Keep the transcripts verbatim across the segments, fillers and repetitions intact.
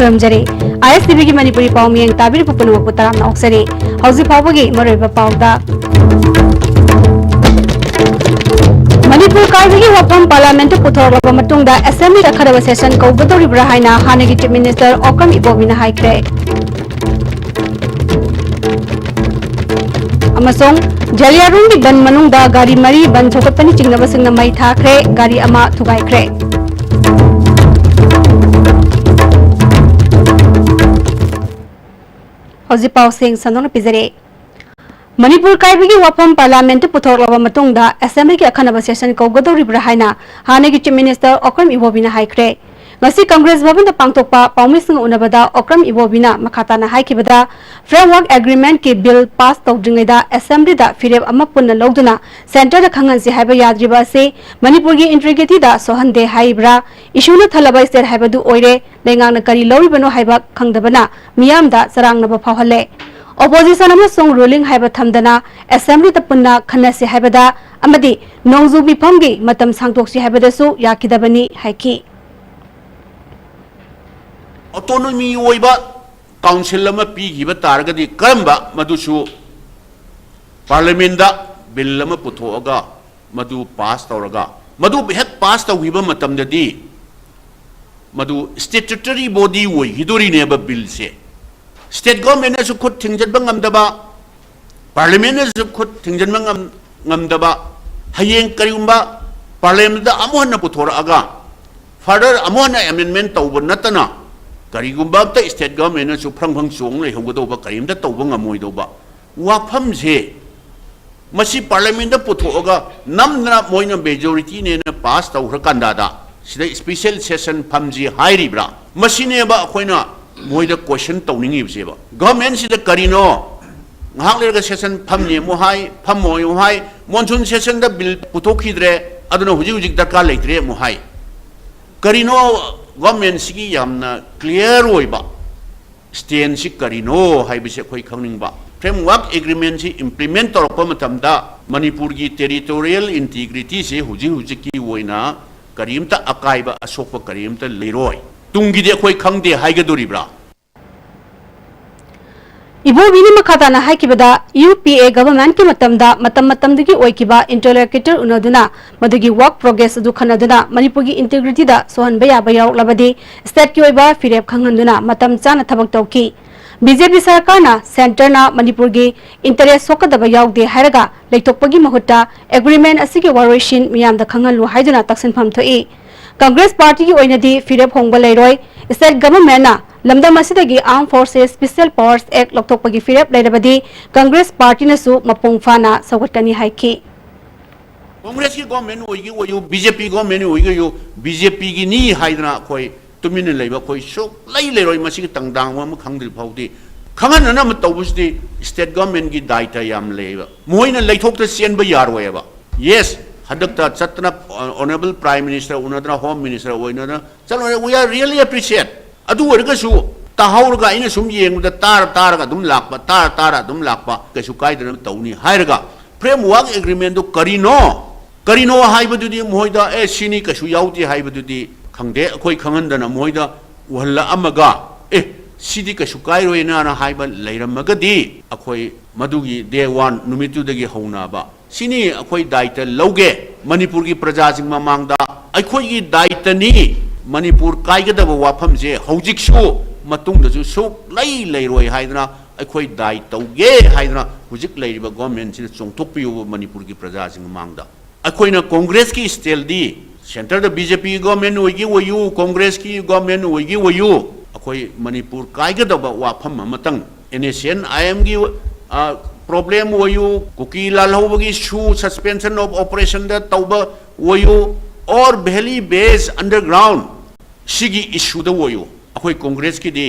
ꯈꯨꯔꯨꯝꯖꯔꯤ꯫ ꯑꯥꯏ ꯑꯦꯁ T ꯚꯤꯒꯤ ꯃꯅꯤꯄꯨꯔꯤ ꯄꯥꯎ ꯃꯤꯌꯦꯡ ꯇꯥꯕꯤꯔꯤꯕ ꯄꯨꯝꯅꯃꯛꯄꯨ ꯇꯔꯥꯝꯅ ꯑꯣꯛꯆꯔꯤ꯫ ꯍꯧꯖꯤꯛ ꯐꯥꯎꯕꯒꯤ ꯃꯔꯨꯑꯣꯏꯕ ꯄꯥꯎꯗ, ꯃꯅꯤꯄꯨꯔ ꯀꯥꯏꯕꯒꯤ ꯋꯥꯐꯝ ꯄꯥꯔꯂꯤꯌꯥꯃꯦꯟꯠꯇ ꯄꯨꯊꯣꯔꯛꯂꯕ ꯃꯇꯨꯡꯗ ꯑꯦꯁꯦꯝꯕ꯭ꯂꯤꯗ ꯑꯈꯟꯅꯕ ꯁꯦꯁꯟ ꯀꯧꯒꯗꯧꯔꯤꯕ꯭ꯔꯥ ꯍꯥꯏꯅ ꯍꯥꯟꯅꯒꯤ ꯆꯤꯐ ꯃꯤꯅꯤꯁꯇꯔ ꯑꯣꯀ꯭ꯔꯝ ꯏꯕꯣꯕꯤꯅ ꯍꯥꯏꯈ꯭ꯔꯦ꯫ ꯑꯃꯁꯨꯡ ꯖꯂꯤꯌꯥꯔꯣꯡꯒꯤ ꯕꯟ ꯃꯅꯨꯡꯗ ꯒꯥꯔꯤ ꯃꯔꯤ ꯕꯟ ꯊꯧꯒꯠꯄꯅ ꯆꯤꯡꯅꯕꯁꯤꯡꯅ ꯃꯩ ꯊꯥꯈ꯭ꯔꯦ, ꯒꯥꯔꯤ ꯑꯃ ꯊꯨꯒꯥꯏꯈ꯭ꯔꯦ꯫ ꯍꯧꯖꯤꯛ ꯄꯥꯎꯁꯤꯡ ꯁꯟꯗꯣꯛꯅ ꯄꯤꯖꯔꯦ꯫ ꯃꯅꯤꯄꯨꯔ ꯀꯥꯏꯕꯒꯤ ꯋꯥꯐꯝ ꯄꯥꯔꯂꯤꯌꯥꯃꯦꯟꯠꯇ ꯄꯨꯊꯣꯔꯛꯂꯕ ꯃꯇꯨꯡꯗ ꯑꯦꯁꯦꯝꯕ꯭ꯂꯤꯒꯤ ꯑꯈꯟꯅꯕ ꯁꯦꯁꯟ ꯀꯧꯒꯗꯧꯔꯤꯕ꯭ꯔꯥ ꯍꯥꯏꯅ ꯍꯥꯟꯅꯒꯤ ꯆꯤꯐ ꯃꯤꯅꯤꯁꯇꯔ ꯑꯣꯀ꯭ꯔꯝ ꯏꯕꯣꯕꯤꯅ ꯍꯥꯏꯈ꯭ꯔꯦ꯫ ꯉꯁꯤ ꯀꯪꯒ꯭ꯔꯦꯁ ꯚꯕꯟꯗ ꯄꯥꯡꯊꯣꯛꯄ ꯄꯥꯎꯃꯤꯁꯤꯡꯒ ꯎꯅꯕꯗ ꯑꯣꯀ꯭ꯔꯝ ꯏꯕꯣꯕꯤꯅ ꯃꯈꯥ ꯇꯥꯅ ꯍꯥꯏꯈꯤꯕꯗ, ꯐ꯭ꯔꯦꯝꯋꯥꯔꯛ ꯑꯦꯒ꯭ꯔꯤꯃꯦꯟꯠꯀꯤ ꯕꯤꯜ ꯄꯥꯁ ꯇꯧꯗ꯭ꯔꯤꯉꯩꯗ ꯑꯦꯁꯦꯝꯕ꯭ꯂꯤꯗ ꯐꯤꯔꯦꯞ ꯑꯃ ꯄꯨꯟꯅ ꯂꯧꯗꯨꯅ ꯁꯦꯟꯇꯔꯗ ꯈꯪꯍꯟꯁꯤ ꯍꯥꯏꯕ ꯌꯥꯗ꯭ꯔꯤꯕ ꯑꯁꯤ ꯃꯅꯤꯄꯨꯔꯒꯤ ꯏꯟꯇꯤꯒ꯭ꯔꯤꯇꯤꯗ ꯁꯣꯛꯍꯟꯗꯦ ꯍꯥꯏꯔꯤꯕ꯭ꯔꯥ? ꯏꯁꯨꯅ ꯊꯜꯂꯕ ꯁ꯭ꯇꯦꯠ ꯍꯥꯏꯕꯗꯨ ꯑꯣꯏꯔꯦ꯫ ꯂꯩꯉꯥꯛꯅ ꯀꯔꯤ ꯂꯧꯔꯤꯕꯅꯣ ꯍꯥꯏꯕ ꯈꯪꯗꯕꯅ ꯃꯤꯌꯥꯝꯗ ꯆꯔꯥꯡꯅꯕ ꯐꯥꯎꯍꯜꯂꯦ꯫ ꯑꯣꯄꯣꯖꯤꯁꯟ ꯑꯃꯁꯨꯡ ꯔꯨꯂꯤꯡ ꯍꯥꯏꯕ ꯊꯝꯗꯅ ꯑꯦꯁꯦꯝꯕ꯭ꯂꯤꯗ ꯄꯨꯟꯅ ꯈꯟꯅꯁꯤ ꯍꯥꯏꯕꯗ ꯑꯃꯗꯤ ꯅꯣꯡꯖꯨ ꯃꯤꯐꯝꯒꯤ ꯃꯇꯝ ꯁꯥꯡꯗꯣꯛꯁꯤ ꯍꯥꯏꯕꯗꯁꯨ ꯌꯥꯈꯤꯗꯕꯅꯤ ꯍꯥꯏꯈꯤ꯫ ꯑꯣꯇꯣꯅꯣꯃꯤ ꯑꯣꯏꯕ ꯀꯥꯎꯟꯁꯤꯜ ꯑꯃ ꯄꯤꯈꯤꯕ ꯇꯥꯔꯒꯗꯤ ꯀꯔꯝꯕ ꯃꯗꯨꯁꯨ ꯄꯥꯔꯂꯤꯌꯥꯃꯦꯟꯠꯗ ꯕꯤꯜ ꯑꯃ ꯄꯨꯊꯣꯛꯑꯒ ꯃꯗꯨ ꯄꯥꯁ ꯇꯧꯔꯒ ꯃꯗꯨ ꯍꯦꯛ ꯄꯥꯁ ꯇꯧꯈꯤꯕ ꯃꯇꯝꯗꯗꯤ ꯃꯗꯨ ꯁ꯭ꯇꯦꯇ꯭ꯌꯨꯇꯔꯤ ꯕꯣꯗꯤ ꯑꯣꯏꯈꯤꯗꯣꯔꯤꯅꯦꯕ ꯕꯤꯜꯁꯦ꯫ ꯁ꯭ꯇꯦꯠ ꯒꯣꯔꯃꯦꯟꯠꯅꯁꯨ ꯈꯨꯠ ꯊꯤꯡꯖꯤꯟꯕ ꯉꯝꯗꯕ, ꯄꯥꯔꯂꯤꯌꯥꯃꯦꯟꯠꯅꯁꯨ ꯈꯨꯠ ꯊꯤꯡꯖꯤꯟꯕ ꯉꯝ- ꯉꯝꯗꯕ, ꯍꯌꯦꯡ ꯀꯔꯤꯒꯨꯝꯕ ꯄꯥꯔꯂꯤꯌꯥꯃꯦꯟꯠꯗ ꯑꯃꯨꯛ ꯍꯟꯅ ꯄꯨꯊꯣꯔꯛꯑꯒ ꯐꯔꯗꯔ ꯑꯃꯨꯛ ꯍꯟꯅ ꯑꯦꯃꯦꯟꯃꯦꯟꯠ ꯇꯧꯕ ꯅꯠꯇꯅ ꯀꯔꯤꯒꯨꯝꯕ ꯑꯝꯇ ꯁ꯭ꯇꯦꯠ ꯒꯣꯔꯃꯦꯟꯠꯅꯁꯨ ꯐ꯭ꯔꯪ ꯐ꯭ꯔꯪ ꯆꯣꯡ ꯂꯩꯍꯧꯒꯗꯧꯕ ꯀꯔꯤꯝꯇ ꯇꯧꯕ ꯉꯝꯃꯣꯏꯗꯧꯕ ꯋꯥꯐꯝꯁꯦ ꯃꯁꯤ ꯄꯥꯔꯂꯤꯌꯥꯃꯦꯟꯠꯗ ꯄꯨꯊꯣꯛꯑꯒ ꯅꯝꯗꯅ ꯃꯣꯏꯅ ꯃꯦꯖꯣꯔꯤꯇꯤꯅꯦꯅ ꯄꯥꯁ ꯇꯧꯈ꯭ꯔꯀꯥꯟꯗꯗ ꯁꯤꯗ ꯁ꯭ꯄꯦꯁꯦꯜ ꯁꯦꯁꯟ ꯐꯝꯁꯤ ꯍꯥꯏꯔꯤꯕ꯭ꯔꯥ? ꯃꯁꯤꯅꯦꯕ ꯑꯩꯈꯣꯏꯅ ꯃꯣꯏꯗ ꯀꯣꯏꯁꯟ ꯇꯧꯅꯤꯡꯉꯤꯕꯁꯦꯕ꯫ ꯒꯚꯔꯟꯃꯦꯟꯠꯁꯤꯗ ꯀꯔꯤꯅꯣ? ꯉꯥꯏꯍꯥꯛ ꯂꯩꯔꯒ ꯁꯦꯁꯟ ꯐꯝꯅꯤ ꯑꯃꯨꯛ ꯍꯥꯏ, ꯐꯝꯃꯣꯏ ꯑꯃꯨꯛ ꯍꯥꯏ, ꯃꯣꯟꯁꯨꯟ ꯁꯦꯁꯟꯗ ꯕꯤꯜ ꯄꯨꯊꯣꯛꯈꯤꯗ꯭ꯔꯦ, ꯑꯗꯨꯅ ꯍꯧꯖꯤꯛ ꯍꯧꯖꯤꯛ ꯗꯔꯀꯥꯔ ꯂꯩꯇ꯭ꯔꯦ ꯑꯃꯨꯛ ꯍꯥꯏ꯫ ꯀꯔꯤꯅꯣ ꯒꯚꯔꯟꯃꯦꯟꯠꯁꯤꯒꯤ ꯌꯥꯝꯅ ꯀ꯭ꯂꯤꯌꯥꯔ ꯑꯣꯏꯕ ꯁ꯭ꯇꯦꯟꯁꯁꯤ ꯀꯔꯤꯅꯣ ꯍꯥꯏꯕꯁꯤ ꯑꯩꯈꯣꯏ ꯈꯪꯅꯤꯡꯕ꯫ ꯐ꯭ꯔꯦꯝꯋꯥꯔꯛ ꯑꯦꯒ꯭ꯔꯤꯃꯦꯟꯠꯁꯤ ꯏꯝꯄ꯭ꯂꯤꯃꯦꯟꯠ ꯇꯧꯔꯛꯄ ꯃꯇꯝꯗ ꯃꯅꯤꯄꯨꯔꯒꯤ ꯇꯦꯔꯤꯇꯣꯔꯤꯌꯦꯜ ꯏꯟꯇꯤꯒ꯭ꯔꯤꯇꯤꯁꯤ ꯍꯧꯖꯤꯛ ꯍꯧꯖꯤꯛꯀꯤ ꯑꯣꯏꯅ ꯀꯔꯤꯝꯇ ꯑꯀꯥꯏꯕ ꯑꯁꯣꯛꯄ ꯀꯔꯤꯝꯇ ꯂꯩꯔꯣꯏ꯫ ꯇꯨꯡꯒꯤꯗꯤ ꯑꯩꯈꯣꯏ ꯈꯪꯗꯦ ꯍꯥꯏꯒꯗꯣꯔꯤꯕ꯭ꯔꯥ? ꯏꯕꯣꯕꯤꯅ ꯃꯈꯥ ꯇꯥꯅ ꯍꯥꯏꯈꯤꯕꯗ, ꯌꯨ ꯄꯤ ꯑꯦ ꯒꯚꯔꯟꯃꯦꯟꯠꯀꯤ ꯃꯇꯝꯗ ꯃꯇꯝ ꯃꯇꯝꯗꯨꯒꯤ ꯑꯣꯏꯈꯤꯕ ꯏꯟꯇꯔꯂꯣꯀ꯭ꯌꯨꯇꯔ ꯎꯅꯗꯨꯅ ꯃꯗꯨꯒꯤ ꯋꯥꯔꯛ ꯄ꯭ꯔꯣꯒ꯭ꯔꯦꯁ ꯑꯗꯨ ꯈꯟꯅꯗꯨꯅ ꯃꯅꯤꯄꯨꯔꯒꯤ ꯏꯟꯇꯤꯒ꯭ꯔꯤꯇꯤꯗ ꯁꯣꯛꯍꯟꯕ ꯌꯥꯕ ꯌꯥꯎꯔꯛꯂꯕꯗꯤ ꯁ꯭ꯇꯦꯠꯀꯤ ꯑꯣꯏꯕ ꯐꯤꯔꯦꯞ ꯈꯪꯍꯟꯗꯨꯅ ꯃꯇꯝ ꯆꯥꯅ ꯊꯕꯛ ꯇꯧꯈꯤ꯫ ꯕꯤ ꯖꯦ ꯄꯤ ꯁꯔꯀꯥꯔꯅ ꯁꯦꯟꯇꯔꯅ ꯃꯅꯤꯄꯨꯔꯒꯤ ꯏꯟꯇꯔꯦꯁ ꯁꯣꯛꯀꯗꯕ ꯌꯥꯎꯗꯦ ꯍꯥꯏꯔꯒ ꯂꯩꯊꯣꯛꯄꯒꯤ ꯃꯍꯨꯠꯇ ꯑꯦꯒ꯭ꯔꯤꯃꯦꯟꯠ ꯑꯁꯤꯒꯤ ꯋꯥꯔꯣꯏꯁꯤꯟ ꯃꯤꯌꯥꯝꯗ ꯈꯪꯍꯜꯂꯨ ꯍꯥꯏꯗꯨꯅ ꯇꯛꯁꯤꯟꯐꯝ ꯊꯣꯛꯏ꯫ ꯀꯪꯒ꯭ꯔꯦꯁ ꯄꯥꯔꯇꯤꯒꯤ ꯑꯣꯏꯅꯗꯤ ꯐꯤꯔꯦꯞ ꯍꯣꯡꯕ ꯂꯩꯔꯣꯏ꯫ ꯁ꯭ꯇꯦꯠ ꯒꯚꯔꯟꯃꯦꯟꯠꯅ ꯂꯝꯗꯝ ꯑꯁꯤꯗꯒꯤ Armed Forces Special Powers Act ꯂꯧꯊꯣꯛꯄꯒꯤ ꯐꯤꯔꯦꯞ ꯂꯩꯔꯕꯗꯤ ꯀꯪꯒ꯭ꯔꯦꯁ ꯄꯥꯔꯇꯤꯅꯁꯨ ꯃꯄꯨꯡ ꯐꯥꯅ ꯁꯧꯒꯠꯀꯅꯤ ꯍꯥꯏꯈꯤ꯫ ꯀꯣꯡꯒ꯭ꯔꯦꯁꯀꯤ ꯒꯣꯔꯃꯦꯟ ꯑꯣꯏꯒꯦ ꯑꯣꯏꯌꯨ, ꯕꯤ ꯖꯦ ꯄꯤ ꯒꯣꯔꯃꯦꯟ ꯑꯣꯏꯒꯦ ꯑꯣꯏꯌꯨ, ꯕꯤ ꯖꯦ ꯄꯤꯒꯤꯅꯤ ꯍꯥꯏꯗꯅ ꯑꯩꯈꯣꯏ ꯇꯨꯃꯤꯟꯅ ꯂꯩꯕ ꯑꯩꯈꯣꯏ ꯁꯨꯛꯂꯩ ꯂꯩꯔꯣꯏ꯫ ꯃꯁꯤꯒꯤ ꯇꯪꯗꯥꯡ ꯑꯃ ꯈꯪꯗ꯭ꯔꯤ ꯐꯥꯎꯗꯤ ꯈꯪꯍꯟꯅꯅꯕ ꯇꯧꯕꯁꯤꯗꯤ ꯁ꯭ꯇꯦꯠ ꯒꯣꯔꯃꯦꯟꯒꯤ ꯗꯥꯏꯇ ꯌꯥꯝ ꯂꯩꯌꯦꯕ꯫ ꯃꯈꯣꯏꯅ ꯂꯩꯊꯣꯛꯇ ꯆꯦꯟꯕ ꯌꯥꯔꯣꯏꯑꯕ꯫ ꯌꯦꯁ, ꯍꯟꯗꯛꯇ ꯆꯠꯇꯅ ꯑꯣꯅꯔꯦꯕꯜ ꯄ꯭ꯔꯥꯏꯝ ꯃꯤꯅꯤꯁꯇꯔ ꯎꯅꯗꯅ ꯍꯣꯝ ꯃꯤꯅꯤꯁꯇꯔ ꯑꯣꯏꯅꯗꯅ ꯆꯠꯂꯣꯏ꯫ We are really appreciate. ꯑꯗꯨ ꯑꯣꯏꯔꯒꯁꯨ ꯇꯥꯍꯧꯔꯒ ꯑꯩꯅ ꯁꯨꯝ ꯌꯦꯡꯕꯗ ꯇꯥꯔ ꯇꯥꯔꯒ ꯑꯗꯨꯝ ꯂꯥꯛꯄ, ꯇꯥꯔ ꯇꯥꯔ ꯑꯗꯨꯝ ꯂꯥꯛꯄ, ꯀꯩꯁꯨ ꯀꯥꯏꯗꯅ ꯇꯧꯅꯤ ꯍꯥꯏꯔꯒ ꯐ꯭ꯔꯦꯝꯋꯥꯔꯛ ꯑꯦꯒ꯭ꯔꯤꯃꯦꯟꯗꯨ ꯀꯔꯤꯅꯣ? ꯀꯔꯤꯅꯣ ꯍꯥꯏꯕꯗꯨꯗꯤ ꯃꯈꯣꯏꯗ ꯑꯦ ꯁꯤꯅꯤ ꯀꯩꯁꯨ ꯌꯥꯎꯗꯦ ꯍꯥꯏꯕꯗꯨꯗꯤ ꯈꯪꯗꯦ꯫ ꯑꯩꯈꯣꯏ ꯈꯪꯍꯟꯗꯅ ꯃꯈꯣꯏꯗ ꯎꯍꯜꯂꯛꯑꯝꯃꯒ ꯑꯦ ꯁꯤꯗꯤ ꯀꯩꯁꯨ ꯀꯥꯏꯔꯣꯏꯅ ꯍꯥꯏꯕ ꯂꯩꯔꯝꯃꯒꯗꯤ ꯑꯩꯈꯣꯏ ꯃꯗꯨꯒꯤ day one ꯅꯨꯃꯤꯠꯇꯨꯗꯒꯤ ꯍꯧꯅꯕ ꯁꯤꯅꯤ ꯑꯩꯈꯣꯏ ꯗꯥꯏꯇ ꯂꯧꯒꯦ꯫ ꯃꯅꯤꯄꯨꯔꯒꯤ ꯄ꯭ꯔꯖꯥꯁꯤꯡ ꯃꯃꯥꯡꯗ ꯑꯩꯈꯣꯏꯒꯤ ꯗꯥꯏꯇꯅꯤ꯫ ꯃꯅꯤꯄꯨꯔ ꯀꯥꯏꯒꯗꯕ ꯋꯥꯐꯝꯁꯦ ꯍꯧꯖꯤꯛꯁꯨ ꯃꯇꯨꯡꯗꯁꯨ ꯁꯨꯛꯂꯩ ꯂꯩꯔꯣꯏ ꯍꯥꯏꯗꯅ ꯑꯩꯈꯣꯏ ꯗꯥꯏ ꯇꯧꯒꯦ ꯍꯥꯏꯗꯅ ꯍꯧꯖꯤꯛ ꯂꯩꯔꯤꯕ ꯒꯣꯔꯃꯦꯟꯁꯤꯅ ꯆꯣꯡꯊꯣꯛꯄꯤꯌꯨꯕ ꯃꯅꯤꯄꯨꯔꯒꯤ ꯄ꯭ꯔꯖꯥꯁꯤꯡ ꯃꯃꯥꯡꯗ꯫ ꯑꯩꯈꯣꯏꯅ ꯀꯣꯡꯒ꯭ꯔꯦꯁꯀꯤ ꯁ꯭ꯇꯦꯜꯗꯤ ꯁꯦꯟꯇꯔꯗ ꯕꯤ ꯖꯦ ꯄꯤ ꯒꯣꯔꯃꯦꯟ ꯑꯣꯏꯒꯦ ꯑꯣꯏꯌꯨ, ꯀꯣꯡꯒ꯭ꯔꯦꯁꯀꯤ ꯒꯣꯔꯃꯦꯟ ꯑꯣꯏꯒꯦ ꯑꯣꯏꯌꯨ, ꯑꯩꯈꯣꯏ ꯃꯅꯤꯄꯨꯔ ꯀꯥꯏꯒꯗꯕ ꯋꯥꯐꯝ ꯑꯃꯇꯪ ꯑꯦꯟ ꯑꯦꯁ ꯑꯦꯟ ꯑꯥꯏ ꯑꯦꯝꯒꯤ ꯄ꯭ꯔꯣꯕ꯭ꯂꯦꯝ ꯑꯣꯏꯌꯨ, ꯀꯨꯀꯤ ꯂꯥꯜꯍꯧꯕꯒꯤ ꯁꯨ suspension of operationꯗ ꯇꯧꯕ ꯑꯣꯏꯌꯨ, or valley based underground ꯁꯤꯒꯤ ꯏꯁꯨꯗ ꯑꯣꯏꯌꯨ꯫ ꯑꯩꯈꯣꯏ ꯀꯣꯡꯒ꯭ꯔꯦꯁꯀꯤꯗꯤ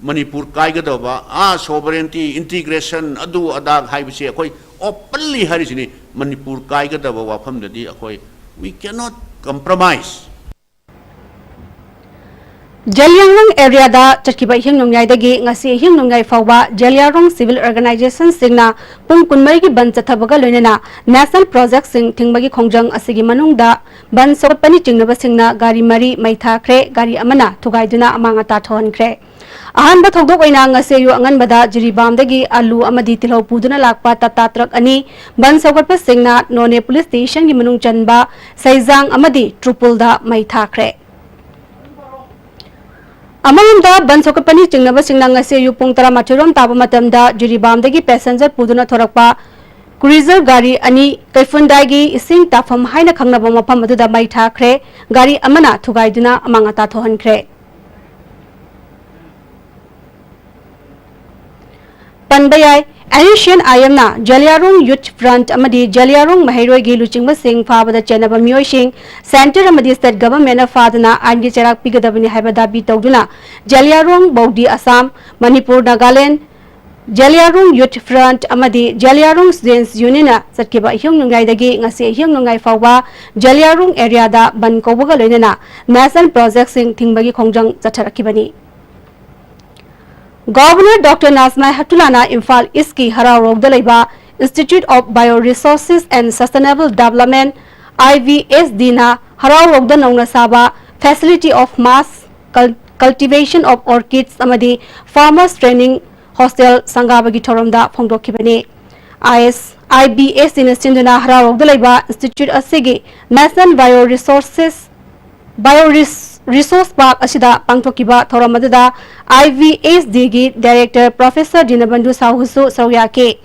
ꯃꯅꯤꯄꯨꯔ ꯀꯥꯏꯒꯗꯕ ꯑꯥ sovereignty, integration, ꯑꯗꯨ ꯑꯗꯥ ꯍꯥꯏꯕꯁꯤ ꯑꯩꯈꯣꯏ openly ꯍꯥꯏꯔꯤꯁꯤꯅꯤ꯫ ꯃꯅꯤꯄꯨꯔ ꯀꯥꯏꯒꯗꯕ ꯋꯥꯐꯝꯗꯗꯤ ꯑꯩꯈꯣꯏ we cannot compromise꯫ ꯖꯦꯂꯤꯌꯥꯡꯔꯣꯡ ꯑꯦꯔꯤꯌꯥꯗ ꯆꯠꯈꯤꯕ ꯑꯍꯤꯡ ꯅꯣꯡꯌꯥꯏꯗꯒꯤ ꯉꯁꯤ ꯑꯍꯤꯡ ꯅꯣꯡꯌꯥꯏ ꯐꯥꯎꯕ ꯖꯦꯂꯤꯌꯥꯡꯔꯣꯡ ꯁꯤꯚꯤꯜ ꯑꯣꯔꯒꯅꯥꯏꯖꯦꯁꯟꯁꯤꯡꯅ ꯄꯨꯡ ꯀꯨꯟꯃꯔꯤꯒꯤ ꯕꯟ ꯆꯠꯊꯕꯒ ꯂꯣꯏꯅꯅ ꯅꯦꯁꯅꯦꯜ ꯄ꯭ꯔꯣꯖꯦꯛꯁꯤꯡ ꯊꯤꯡꯕꯒꯤ ꯈꯣꯡꯖꯪ ꯑꯁꯤꯒꯤ ꯃꯅꯨꯡꯗ ꯕꯟ ꯁꯧꯒꯠꯄꯅꯤ ꯆꯤꯡꯅꯕꯁꯤꯡꯅ ꯒꯥꯔꯤ ꯃꯔꯤ ꯃꯩ ꯊꯥꯈ꯭ꯔꯦ, ꯒꯥꯔꯤ ꯑꯃꯅ ꯊꯨꯒꯥꯏꯗꯨꯅ ꯑꯃꯥꯡ ꯑꯇꯥ ꯊꯣꯛꯍꯟꯈ꯭ꯔꯦ꯫ ꯑꯍꯥꯟꯕ ꯊꯧꯗꯣꯛ ꯑꯣꯏꯅ ꯉꯁꯤ ꯑꯌꯨꯛ ꯑꯉꯟꯕꯗ ꯖꯤꯔꯤꯕꯥꯝꯗꯒꯤ ꯑꯂꯨ ꯑꯃꯗꯤ ꯇꯤꯜꯍꯧ ꯄꯨꯗꯨꯅ ꯂꯥꯛꯄ ꯇꯥꯇꯥ ꯇ꯭ꯔꯛ ꯑꯅꯤ ꯕꯟ ꯁꯧꯒꯠꯄꯁꯤꯡꯅ ꯅꯣꯅꯦ ꯄꯨꯂꯤꯁ ꯁ꯭ꯇꯦꯁꯟꯒꯤ ꯃꯅꯨꯡ ꯆꯟꯕ ꯁꯩꯖꯥꯡ ꯑꯃꯗꯤ ꯇ꯭ꯔꯨꯄꯨꯜꯗ ꯃꯩ ꯊꯥꯈ꯭ꯔꯦ꯫ ꯑꯃꯔꯣꯝꯗ ꯕꯟ ꯁꯧꯒꯠꯄꯅꯤ ꯆꯤꯡꯅꯕꯁꯤꯡꯅ ꯉꯁꯤ ꯑꯌꯨꯛ ꯄꯨꯡ ꯇꯔꯥꯃꯥꯊꯣꯏ ꯔꯣꯝ ꯇꯥꯕ ꯃꯇꯝꯗ ꯖꯤꯔꯤꯕꯥꯝꯗꯒꯤ ꯄꯦꯁꯦꯟꯖꯔ ꯄꯨꯗꯨꯅ ꯊꯣꯔꯛꯄ ꯀ꯭ꯔꯨꯏꯖꯔ ꯒꯥꯔꯤ ꯑꯅꯤ ꯀꯩꯐꯨꯟꯗꯥꯏꯒꯤ ꯏꯁꯤꯡ ꯇꯥꯐꯝ ꯍꯥꯏꯅ ꯈꯪꯅꯕ ꯃꯐꯝ ꯑꯗꯨꯗ ꯃꯩ ꯊꯥꯈ꯭ꯔꯦ꯫ ꯒꯥꯔꯤ ꯑꯃꯅ ꯊꯨꯒꯥꯏꯗꯨꯅ ꯑꯃꯥꯡ ꯑꯇꯥ ꯊꯣꯛꯍꯟꯈ꯭ꯔꯦ꯫ ꯄꯟꯕ ꯌꯥꯏ, N S C N I ꯑꯦꯝꯅ ꯖꯦꯂꯤꯌꯥꯡꯔꯣꯡ ꯌꯨꯊ ꯐ꯭ꯔꯟꯠ ꯑꯃꯗꯤ ꯖꯦꯂꯤꯌꯥꯡꯔꯣꯡ ꯃꯍꯩꯔꯣꯏꯒꯤ ꯂꯨꯆꯤꯡꯕꯁꯤꯡ ꯐꯥꯕꯗ ꯆꯦꯟꯅꯕ ꯃꯤꯑꯣꯏꯁꯤꯡ ꯁꯦꯟꯇꯔ ꯑꯃꯗꯤ ꯁ꯭ꯇꯦꯠ ꯒꯚꯔꯟꯃꯦꯟꯠꯅ ꯐꯥꯗꯨꯅ ꯑꯥꯏꯟꯒꯤ ꯆꯩꯔꯥꯛ ꯄꯤꯒꯗꯕꯅꯤ ꯍꯥꯏꯕ ꯗꯥꯕꯤ ꯇꯧꯗꯨꯅ ꯖꯦꯂꯤꯌꯥꯡꯔꯣꯡ ꯕꯧꯗꯤ ꯑꯁꯥꯝ, ꯃꯅꯤꯄꯨꯔ, ꯅꯥꯒꯥꯂꯦꯟꯗ, ꯖꯦꯂꯤꯌꯥꯡꯔꯣꯡ ꯌꯨꯊ ꯐ꯭ꯔꯟꯠ ꯑꯃꯗꯤ ꯖꯦꯂꯤꯌꯥꯡꯔꯣꯡ ꯁ꯭ꯇꯨꯗꯦꯟꯠꯁ ꯌꯨꯅꯤꯌꯟꯅ ꯆꯠꯈꯤꯕ ꯑꯍꯤꯡ ꯅꯣꯡꯌꯥꯏꯗꯒꯤ ꯉꯁꯤ ꯑꯍꯤꯡ ꯅꯣꯡꯌꯥꯏ ꯐꯥꯎꯕ ꯖꯦꯂꯤꯌꯥꯡꯔꯣꯡ ꯑꯦꯔꯤꯌꯥꯗ ꯕꯟ ꯀꯧꯕꯒ ꯂꯣꯏꯅꯅ ꯅꯦꯁꯅꯦꯜ ꯄ꯭ꯔꯣꯖꯦꯛꯁꯤꯡ ꯊꯤꯡꯕꯒꯤ ꯈꯣꯡꯖꯪ ꯆꯠꯊꯔꯛꯈꯤꯕꯅꯤ꯫ ꯒꯚꯔꯅꯔ ꯗꯣꯛꯇꯔ ꯅꯥꯖꯃꯥ ꯍꯦꯞꯇꯨꯂꯥꯅ ꯏꯝꯐꯥꯜ ꯏꯁ꯭ꯠꯀꯤ ꯍꯔꯥꯎꯔꯣꯛꯗ ꯂꯩꯕ Institute of Bio Resources and Sustainable Development, I B S D ꯅ ꯍꯔꯥꯎꯔꯣꯛꯗ ꯅꯧꯅ ꯁꯥꯕ Facility of Mass Cul-, Cultivation of Orchids ꯑꯃꯗꯤ Farmers Training Hostel ꯁꯪꯒꯥꯕꯒꯤ ꯊꯧꯔꯝꯗ ꯐꯣꯡꯗꯣꯛꯈꯤꯕꯅꯤ꯫ ꯑꯥꯏ ꯑꯦꯁ, I B S D ꯅ ꯁꯤꯟꯗꯨꯅ ꯍꯔꯥꯎꯔꯣꯛꯗ ꯂꯩꯕ ꯏꯟꯁꯇꯤꯇ꯭ꯌꯨꯠ ꯑꯁꯤꯒꯤ National Bio Resources, Bio Res-, Resource Park ꯑꯁꯤꯗ ꯄꯥꯡꯊꯣꯛꯈꯤꯕ ꯊꯧꯔꯝ ꯑꯗꯨꯗ I B S D ꯒꯤ ꯗꯥꯏꯔꯦꯛꯇꯔ ꯄ꯭ꯔꯣꯐꯦꯁꯔ ꯗꯤꯅꯕꯟꯙꯨ ꯁꯥꯍꯨꯁꯨ ꯁꯔꯨꯛ ꯌꯥꯈꯤ꯫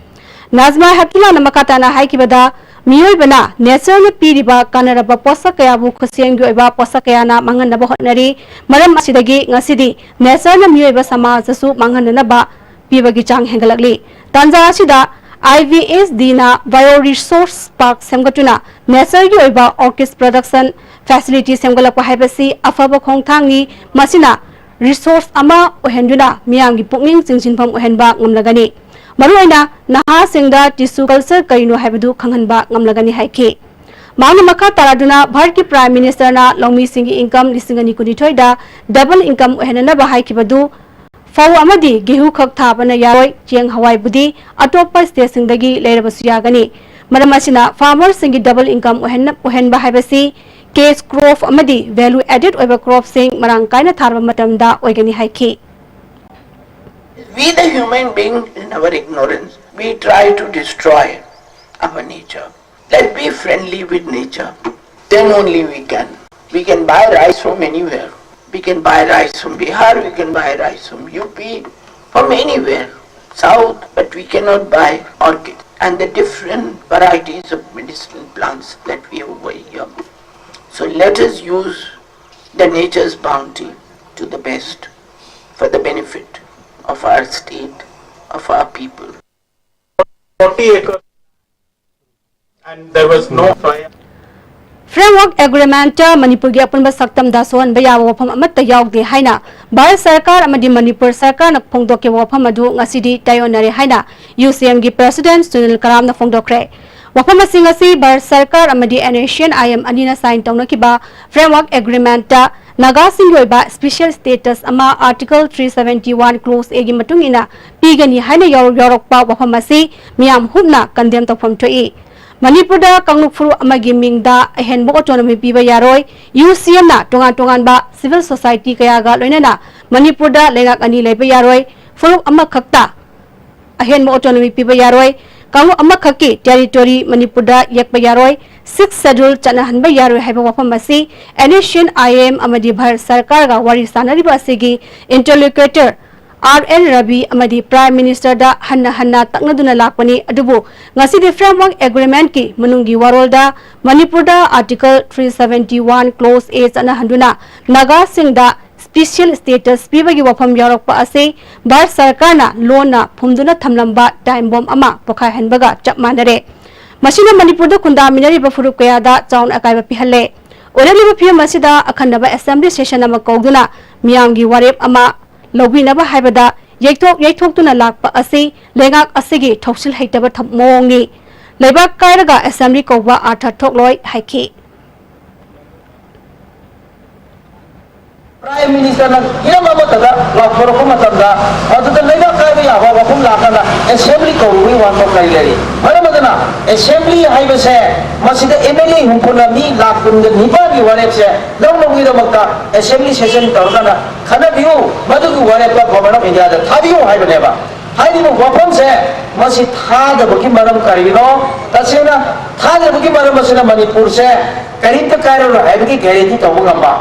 ꯅꯥꯖꯃꯥ ꯍꯦꯞꯇꯨꯂꯥꯅ ꯃꯈꯥ ꯇꯥꯅ ꯍꯥꯏꯈꯤꯕꯗ, ꯃꯤꯑꯣꯏꯕꯅ ꯅꯦꯆꯔꯅ ꯄꯤꯔꯤꯕ ꯀꯥꯟꯅꯔꯕ ꯄꯣꯠꯁꯛ ꯀꯌꯥꯕꯨ ꯈꯨꯠꯁꯦꯝꯒꯤ ꯑꯣꯏꯕ ꯄꯣꯠꯁꯛ ꯀꯌꯥꯅ ꯃꯥꯡꯍꯟꯅꯕ ꯍꯣꯠꯅꯔꯤ꯫ ꯃꯔꯝ ꯑꯁꯤꯗꯒꯤ ꯉꯁꯤꯗꯤ ꯅꯦꯆꯔꯅ ꯃꯤꯑꯣꯏꯕ ꯁꯃꯥꯖꯇꯁꯨ ꯃꯥꯡꯍꯟꯅꯅꯕ ꯄꯤꯕꯒꯤ ꯆꯥꯡ ꯍꯦꯟꯒꯠꯂꯛꯂꯤ꯫ ꯇꯥꯟꯖꯥ ꯑꯁꯤꯗ I B S D ꯅ Bio Resource Park ꯁꯦꯝꯒꯠꯇꯨꯅ ꯅꯦꯆꯔꯒꯤ ꯑꯣꯏꯕ orchid production facility ꯁꯦꯝꯒꯠꯂꯛꯄ ꯍꯥꯏꯕꯁꯤ ꯑꯐꯕ ꯈꯣꯡꯊꯥꯡꯅꯤ꯫ ꯃꯁꯤꯅ resource ꯑꯃ ꯑꯣꯏꯍꯟꯗꯨꯅ ꯃꯤꯌꯥꯝꯒꯤ ꯄꯨꯛꯅꯤꯡ ꯆꯤꯡꯁꯤꯟꯐꯝ ꯑꯣꯏꯍꯟꯕ ꯉꯝꯂꯒꯅꯤ꯫ ꯃꯔꯨꯑꯣꯏꯅ ꯅꯍꯥꯁꯤꯡꯗ tissue culture ꯀꯔꯤꯅꯣ ꯍꯥꯏꯕꯗꯨ ꯈꯪꯍꯟꯕ ꯉꯝꯂꯒꯅꯤ ꯍꯥꯏꯈꯤ꯫ ꯃꯍꯥꯛꯅ ꯃꯈꯥ ꯇꯥꯔꯗꯨꯅ ꯚꯥꯔꯠꯀꯤ Prime Minister ꯅ ꯂꯧꯃꯤꯁꯤꯡꯒꯤ income ꯂꯤꯁꯤꯡ ꯑꯅꯤ ꯀꯨꯟꯅꯤꯊꯣꯏꯗ double income ꯑꯣꯏꯍꯟꯅꯅꯕ ꯍꯥꯏꯈꯤꯕꯗꯨ ꯐꯧ ꯑꯃꯗꯤ ꯒꯦꯍꯨ ꯈꯛ ꯊꯥꯕꯅ ꯌꯥꯔꯣꯏ, ꯆꯦꯡ ꯍꯋꯥꯏꯕꯨꯗꯤ ꯑꯇꯣꯞꯄ state ꯁꯤꯡꯗꯒꯤ ꯂꯩꯔꯕꯁꯨ ꯌꯥꯒꯅꯤ꯫ ꯃꯔꯝ ꯑꯁꯤꯅ farmer ꯁꯤꯡꯒꯤ double income ꯑꯣꯏꯍꯟꯅ-, ꯑꯣꯏꯍꯟꯕ ꯍꯥꯏꯕꯁꯤ cash crop ꯑꯃꯗꯤ value added ꯑꯣꯏꯕ crop ꯁꯤꯡ ꯃꯔꯥꯡ ꯀꯥꯏꯅ ꯊꯥꯔꯕ ꯃꯇꯝꯗ ꯑꯣꯏꯒꯅꯤ ꯍꯥꯏꯈꯤ꯫ We the human being, in our ignorance, we try to destroy our nature. Let's be friendly with nature. Then only we can. We can buy rice from anywhere. We can buy rice from Bihar, we can buy rice from U P, from anywhere, south, but we cannot buy orchid and the different varieties of medicinal plants that we have over here. So let us use the nature's bounty to the best for the benefit of our state, of our people. Forty acres, and there was no fire. Framework Agreement ꯇ ꯃꯅꯤꯄꯨꯔꯒꯤ ꯑꯄꯨꯟꯕ ꯁꯛꯇꯝꯗ ꯁꯣꯛꯍꯟꯕ ꯌꯥꯕ ꯋꯥꯐꯝ ꯑꯃꯠꯇ ꯌꯥꯎꯗꯦ ꯍꯥꯏꯅ ꯚꯥꯔꯠ ꯁꯔꯀꯥꯔ ꯑꯃꯗꯤ ꯃꯅꯤꯄꯨꯔ ꯁꯔꯀꯥꯔꯅ ꯐꯣꯡꯗꯣꯛꯈꯤꯕ ꯋꯥꯐꯝ ꯑꯗꯨ ꯉꯁꯤꯗꯤ ꯇꯥꯏꯑꯣꯟꯅꯔꯦ ꯍꯥꯏꯅ U C M ꯒꯤ President ꯁꯨꯅꯤꯜ ꯀꯔꯥꯝꯅ ꯐꯣꯡꯗꯣꯛꯈ꯭ꯔꯦ꯫ ꯋꯥꯐꯝ ꯑꯁꯤ ꯉꯁꯤ ꯚꯥꯔꯠ ꯁꯔꯀꯥꯔ ꯑꯃꯗꯤ N S C N I M ꯑꯅꯤꯅ sign ꯇꯧꯅꯈꯤꯕ Framework Agreement ꯇ ꯅꯥꯒꯥꯁꯤꯡꯒꯤ ꯑꯣꯏꯕ special status ꯑꯃ Article three seventy one Clause A ꯒꯤ ꯃꯇꯨꯡ ꯏꯟꯅ ꯄꯤꯒꯅꯤ ꯍꯥꯏꯅ ꯌꯥꯎ-, ꯌꯥꯎꯔꯛꯄ ꯋꯥꯐꯝ ꯑꯁꯤ ꯃꯤꯌꯥꯝ ꯍꯨꯞꯅ condemn ꯇꯧꯐꯝ ꯊꯣꯛꯏ꯫ ꯃꯅꯤꯄꯨꯔꯗ ꯀꯥꯡꯂꯨꯞ ꯐꯨꯔꯨꯞ ꯑꯃꯒꯤ ꯃꯤꯡꯗ ꯑꯍꯦꯟꯕ autonomy ꯄꯤꯕ ꯌꯥꯔꯣꯏ꯫ U C M ꯅ ꯇꯣꯉꯥꯟ ꯇꯣꯉꯥꯟꯕ civil society ꯀꯌꯥꯒ ꯂꯣꯏꯅꯅ ꯃꯅꯤꯄꯨꯔꯗ ꯂꯩꯉꯥꯛ ꯑꯅꯤ ꯂꯩꯕ ꯌꯥꯔꯣꯏ꯫ ꯐꯨꯔꯨꯞ ꯑꯃꯈꯛꯇ ꯑꯍꯦꯟꯕ autonomy ꯄꯤꯕ ꯌꯥꯔꯣꯏ꯫ ꯀꯥꯡꯂꯨꯞ ꯑꯃꯈꯛꯀꯤ territory ꯃꯅꯤꯄꯨꯔꯗ ꯌꯦꯛꯄ ꯌꯥꯔꯣꯏ꯫ Sixth Schedule ꯆꯠꯅꯍꯟꯕ ꯌꯥꯔꯣꯏ ꯍꯥꯏꯕ ꯋꯥꯐꯝ ꯑꯁꯤ N S C N I M ꯑꯃꯗꯤ ꯚꯥꯔꯠ ꯁꯔꯀꯥꯔꯒ ꯋꯥꯔꯤ ꯁꯥꯟꯅꯔꯤꯕ ꯑꯁꯤꯒꯤ interlocutor R N Ravi ꯑꯃꯗꯤ Prime Minister ꯗ ꯍꯟꯅ ꯍꯟꯅ ꯇꯛꯅꯗꯨꯅ ꯂꯥꯛꯄꯅꯤ꯫ ꯑꯗꯨꯕꯨ ꯉꯁꯤꯗꯤ Framework Agreement ꯀꯤ ꯃꯅꯨꯡꯒꯤ ꯋꯥꯔꯣꯜꯗ ꯃꯅꯤꯄꯨꯔꯗ Article three seventy one Clause A ꯆꯠꯅꯍꯟꯗꯨꯅ ꯅꯥꯒꯥꯁꯤꯡꯗ special status ꯄꯤꯕꯒꯤ ꯋꯥꯐꯝ ꯌꯥꯎꯔꯛꯄ ꯑꯁꯤ ꯚꯥꯔꯠ ꯁꯔꯀꯥꯔꯅ ꯂꯣꯟꯅ ꯐꯨꯝꯗꯨꯅ ꯊꯝꯂꯝꯕ time bomb ꯑꯃ ꯄꯣꯈꯥꯏꯍꯟꯕꯒ ꯆꯞ ꯃꯥꯟꯅꯔꯦ꯫ ꯃꯁꯤꯅ ꯃꯅꯤꯄꯨꯔꯗ ꯈꯨꯟꯗꯥꯃꯤꯟꯅꯔꯤꯕ ꯐꯨꯔꯨꯞ ꯀꯌꯥꯗ ꯆꯥꯎꯅ ꯑꯀꯥꯏꯕ ꯄꯤꯍꯜꯂꯦ꯫ ꯑꯣꯏꯔꯛꯂꯤꯕ ꯐꯤꯕꯝ ꯑꯁꯤꯗ ꯑꯈꯟꯅꯕ assembly session ꯑꯃ ꯀꯧꯗꯨꯅ ꯃꯤꯌꯥꯝꯒꯤ ꯋꯥꯔꯦꯞ ꯑꯃ ꯂꯧꯕꯤꯅꯕ ꯍꯥꯏꯕꯗ ꯌꯩꯊꯣꯛ ꯌꯩꯊꯣꯛꯇꯨꯅ ꯂꯥꯛꯄ ꯑꯁꯤ ꯂꯩꯉꯥꯛ ꯑꯁꯤꯒꯤ ꯊꯧꯁꯤꯜ ꯍꯩꯇꯕ ꯊ-, ꯃꯑꯣꯡꯅꯤ꯫ ꯂꯩꯕꯥꯛ ꯀꯥꯏꯔꯒ ꯑꯦꯁꯦꯝꯕ꯭ꯂꯤ ꯀꯧꯕ ꯑꯥꯔꯊ ꯊꯣꯛꯂꯣꯏ ꯍꯥꯏꯈꯤ꯫ ꯄ꯭ꯔꯥꯏꯝ ꯃꯤꯅꯤꯁꯇꯔꯅ ꯍꯤꯔꯝ ꯑꯃꯠꯇꯗ ꯂꯥꯎꯊꯣꯔꯛꯄ ꯃꯇꯝꯗ ꯃꯗꯨꯗ ꯂꯩꯕꯥꯛ ꯀꯥꯏꯕ ꯌꯥꯕ ꯋꯥꯐꯝ ꯂꯥꯛꯀꯥꯟꯗ ꯑꯦꯁꯦꯝꯕ꯭ꯂꯤ ꯀꯧꯔꯨꯕꯒꯤ ꯋꯥꯐꯝ ꯀꯔꯤ ꯂꯩꯔꯤ? ꯃꯔꯝ ꯑꯗꯨꯅ ꯑꯦꯁꯦꯝꯕ꯭ꯂꯤ ꯍꯥꯏꯕꯁꯦ ꯃꯁꯤꯗ ꯑꯦꯝ ꯑꯦꯜ ꯑꯦ ꯍꯨꯝꯐꯨꯅ ꯃꯤ ꯂꯥꯛ ꯀꯨꯟꯒ ꯅꯤꯄꯥꯟꯒꯤ ꯋꯥꯔꯦꯞꯁꯦ ꯂꯧꯅꯕꯒꯤꯗꯃꯛꯇ ꯑꯦꯁꯦꯝꯕ꯭ꯂꯤ ꯁꯦꯁꯟ ꯇꯧꯔꯀꯥꯟꯗ ꯈꯟꯅꯕꯤꯌꯨ, ꯃꯗꯨꯒꯤ ꯋꯥꯔꯦꯞꯇ ꯒꯣꯕꯔꯟ ꯑꯣꯐ ꯏꯟꯗꯤꯌꯥꯗ ꯊꯥꯕꯤꯌꯨ ꯍꯥꯏꯕꯅꯦꯕ꯫ ꯍꯥꯏꯔꯤꯕ ꯋꯥꯐꯝꯁꯦ ꯃꯁꯤ ꯊꯥꯗꯕꯒꯤ ꯃꯔꯝ ꯀꯔꯤꯒꯤꯅꯣ? ꯇꯁꯦꯡꯅ ꯊꯥꯗꯕꯒꯤ ꯃꯔꯝ ꯑꯁꯤꯅ ꯃꯅꯤꯄꯨꯔꯁꯦ ꯀꯔꯤꯝꯇ ꯀꯥꯏꯔꯔꯣꯏ ꯍꯥꯏꯕꯒꯤ ꯒꯦꯔꯦꯟꯇꯤ ꯇꯧꯕ ꯉꯝꯕ꯫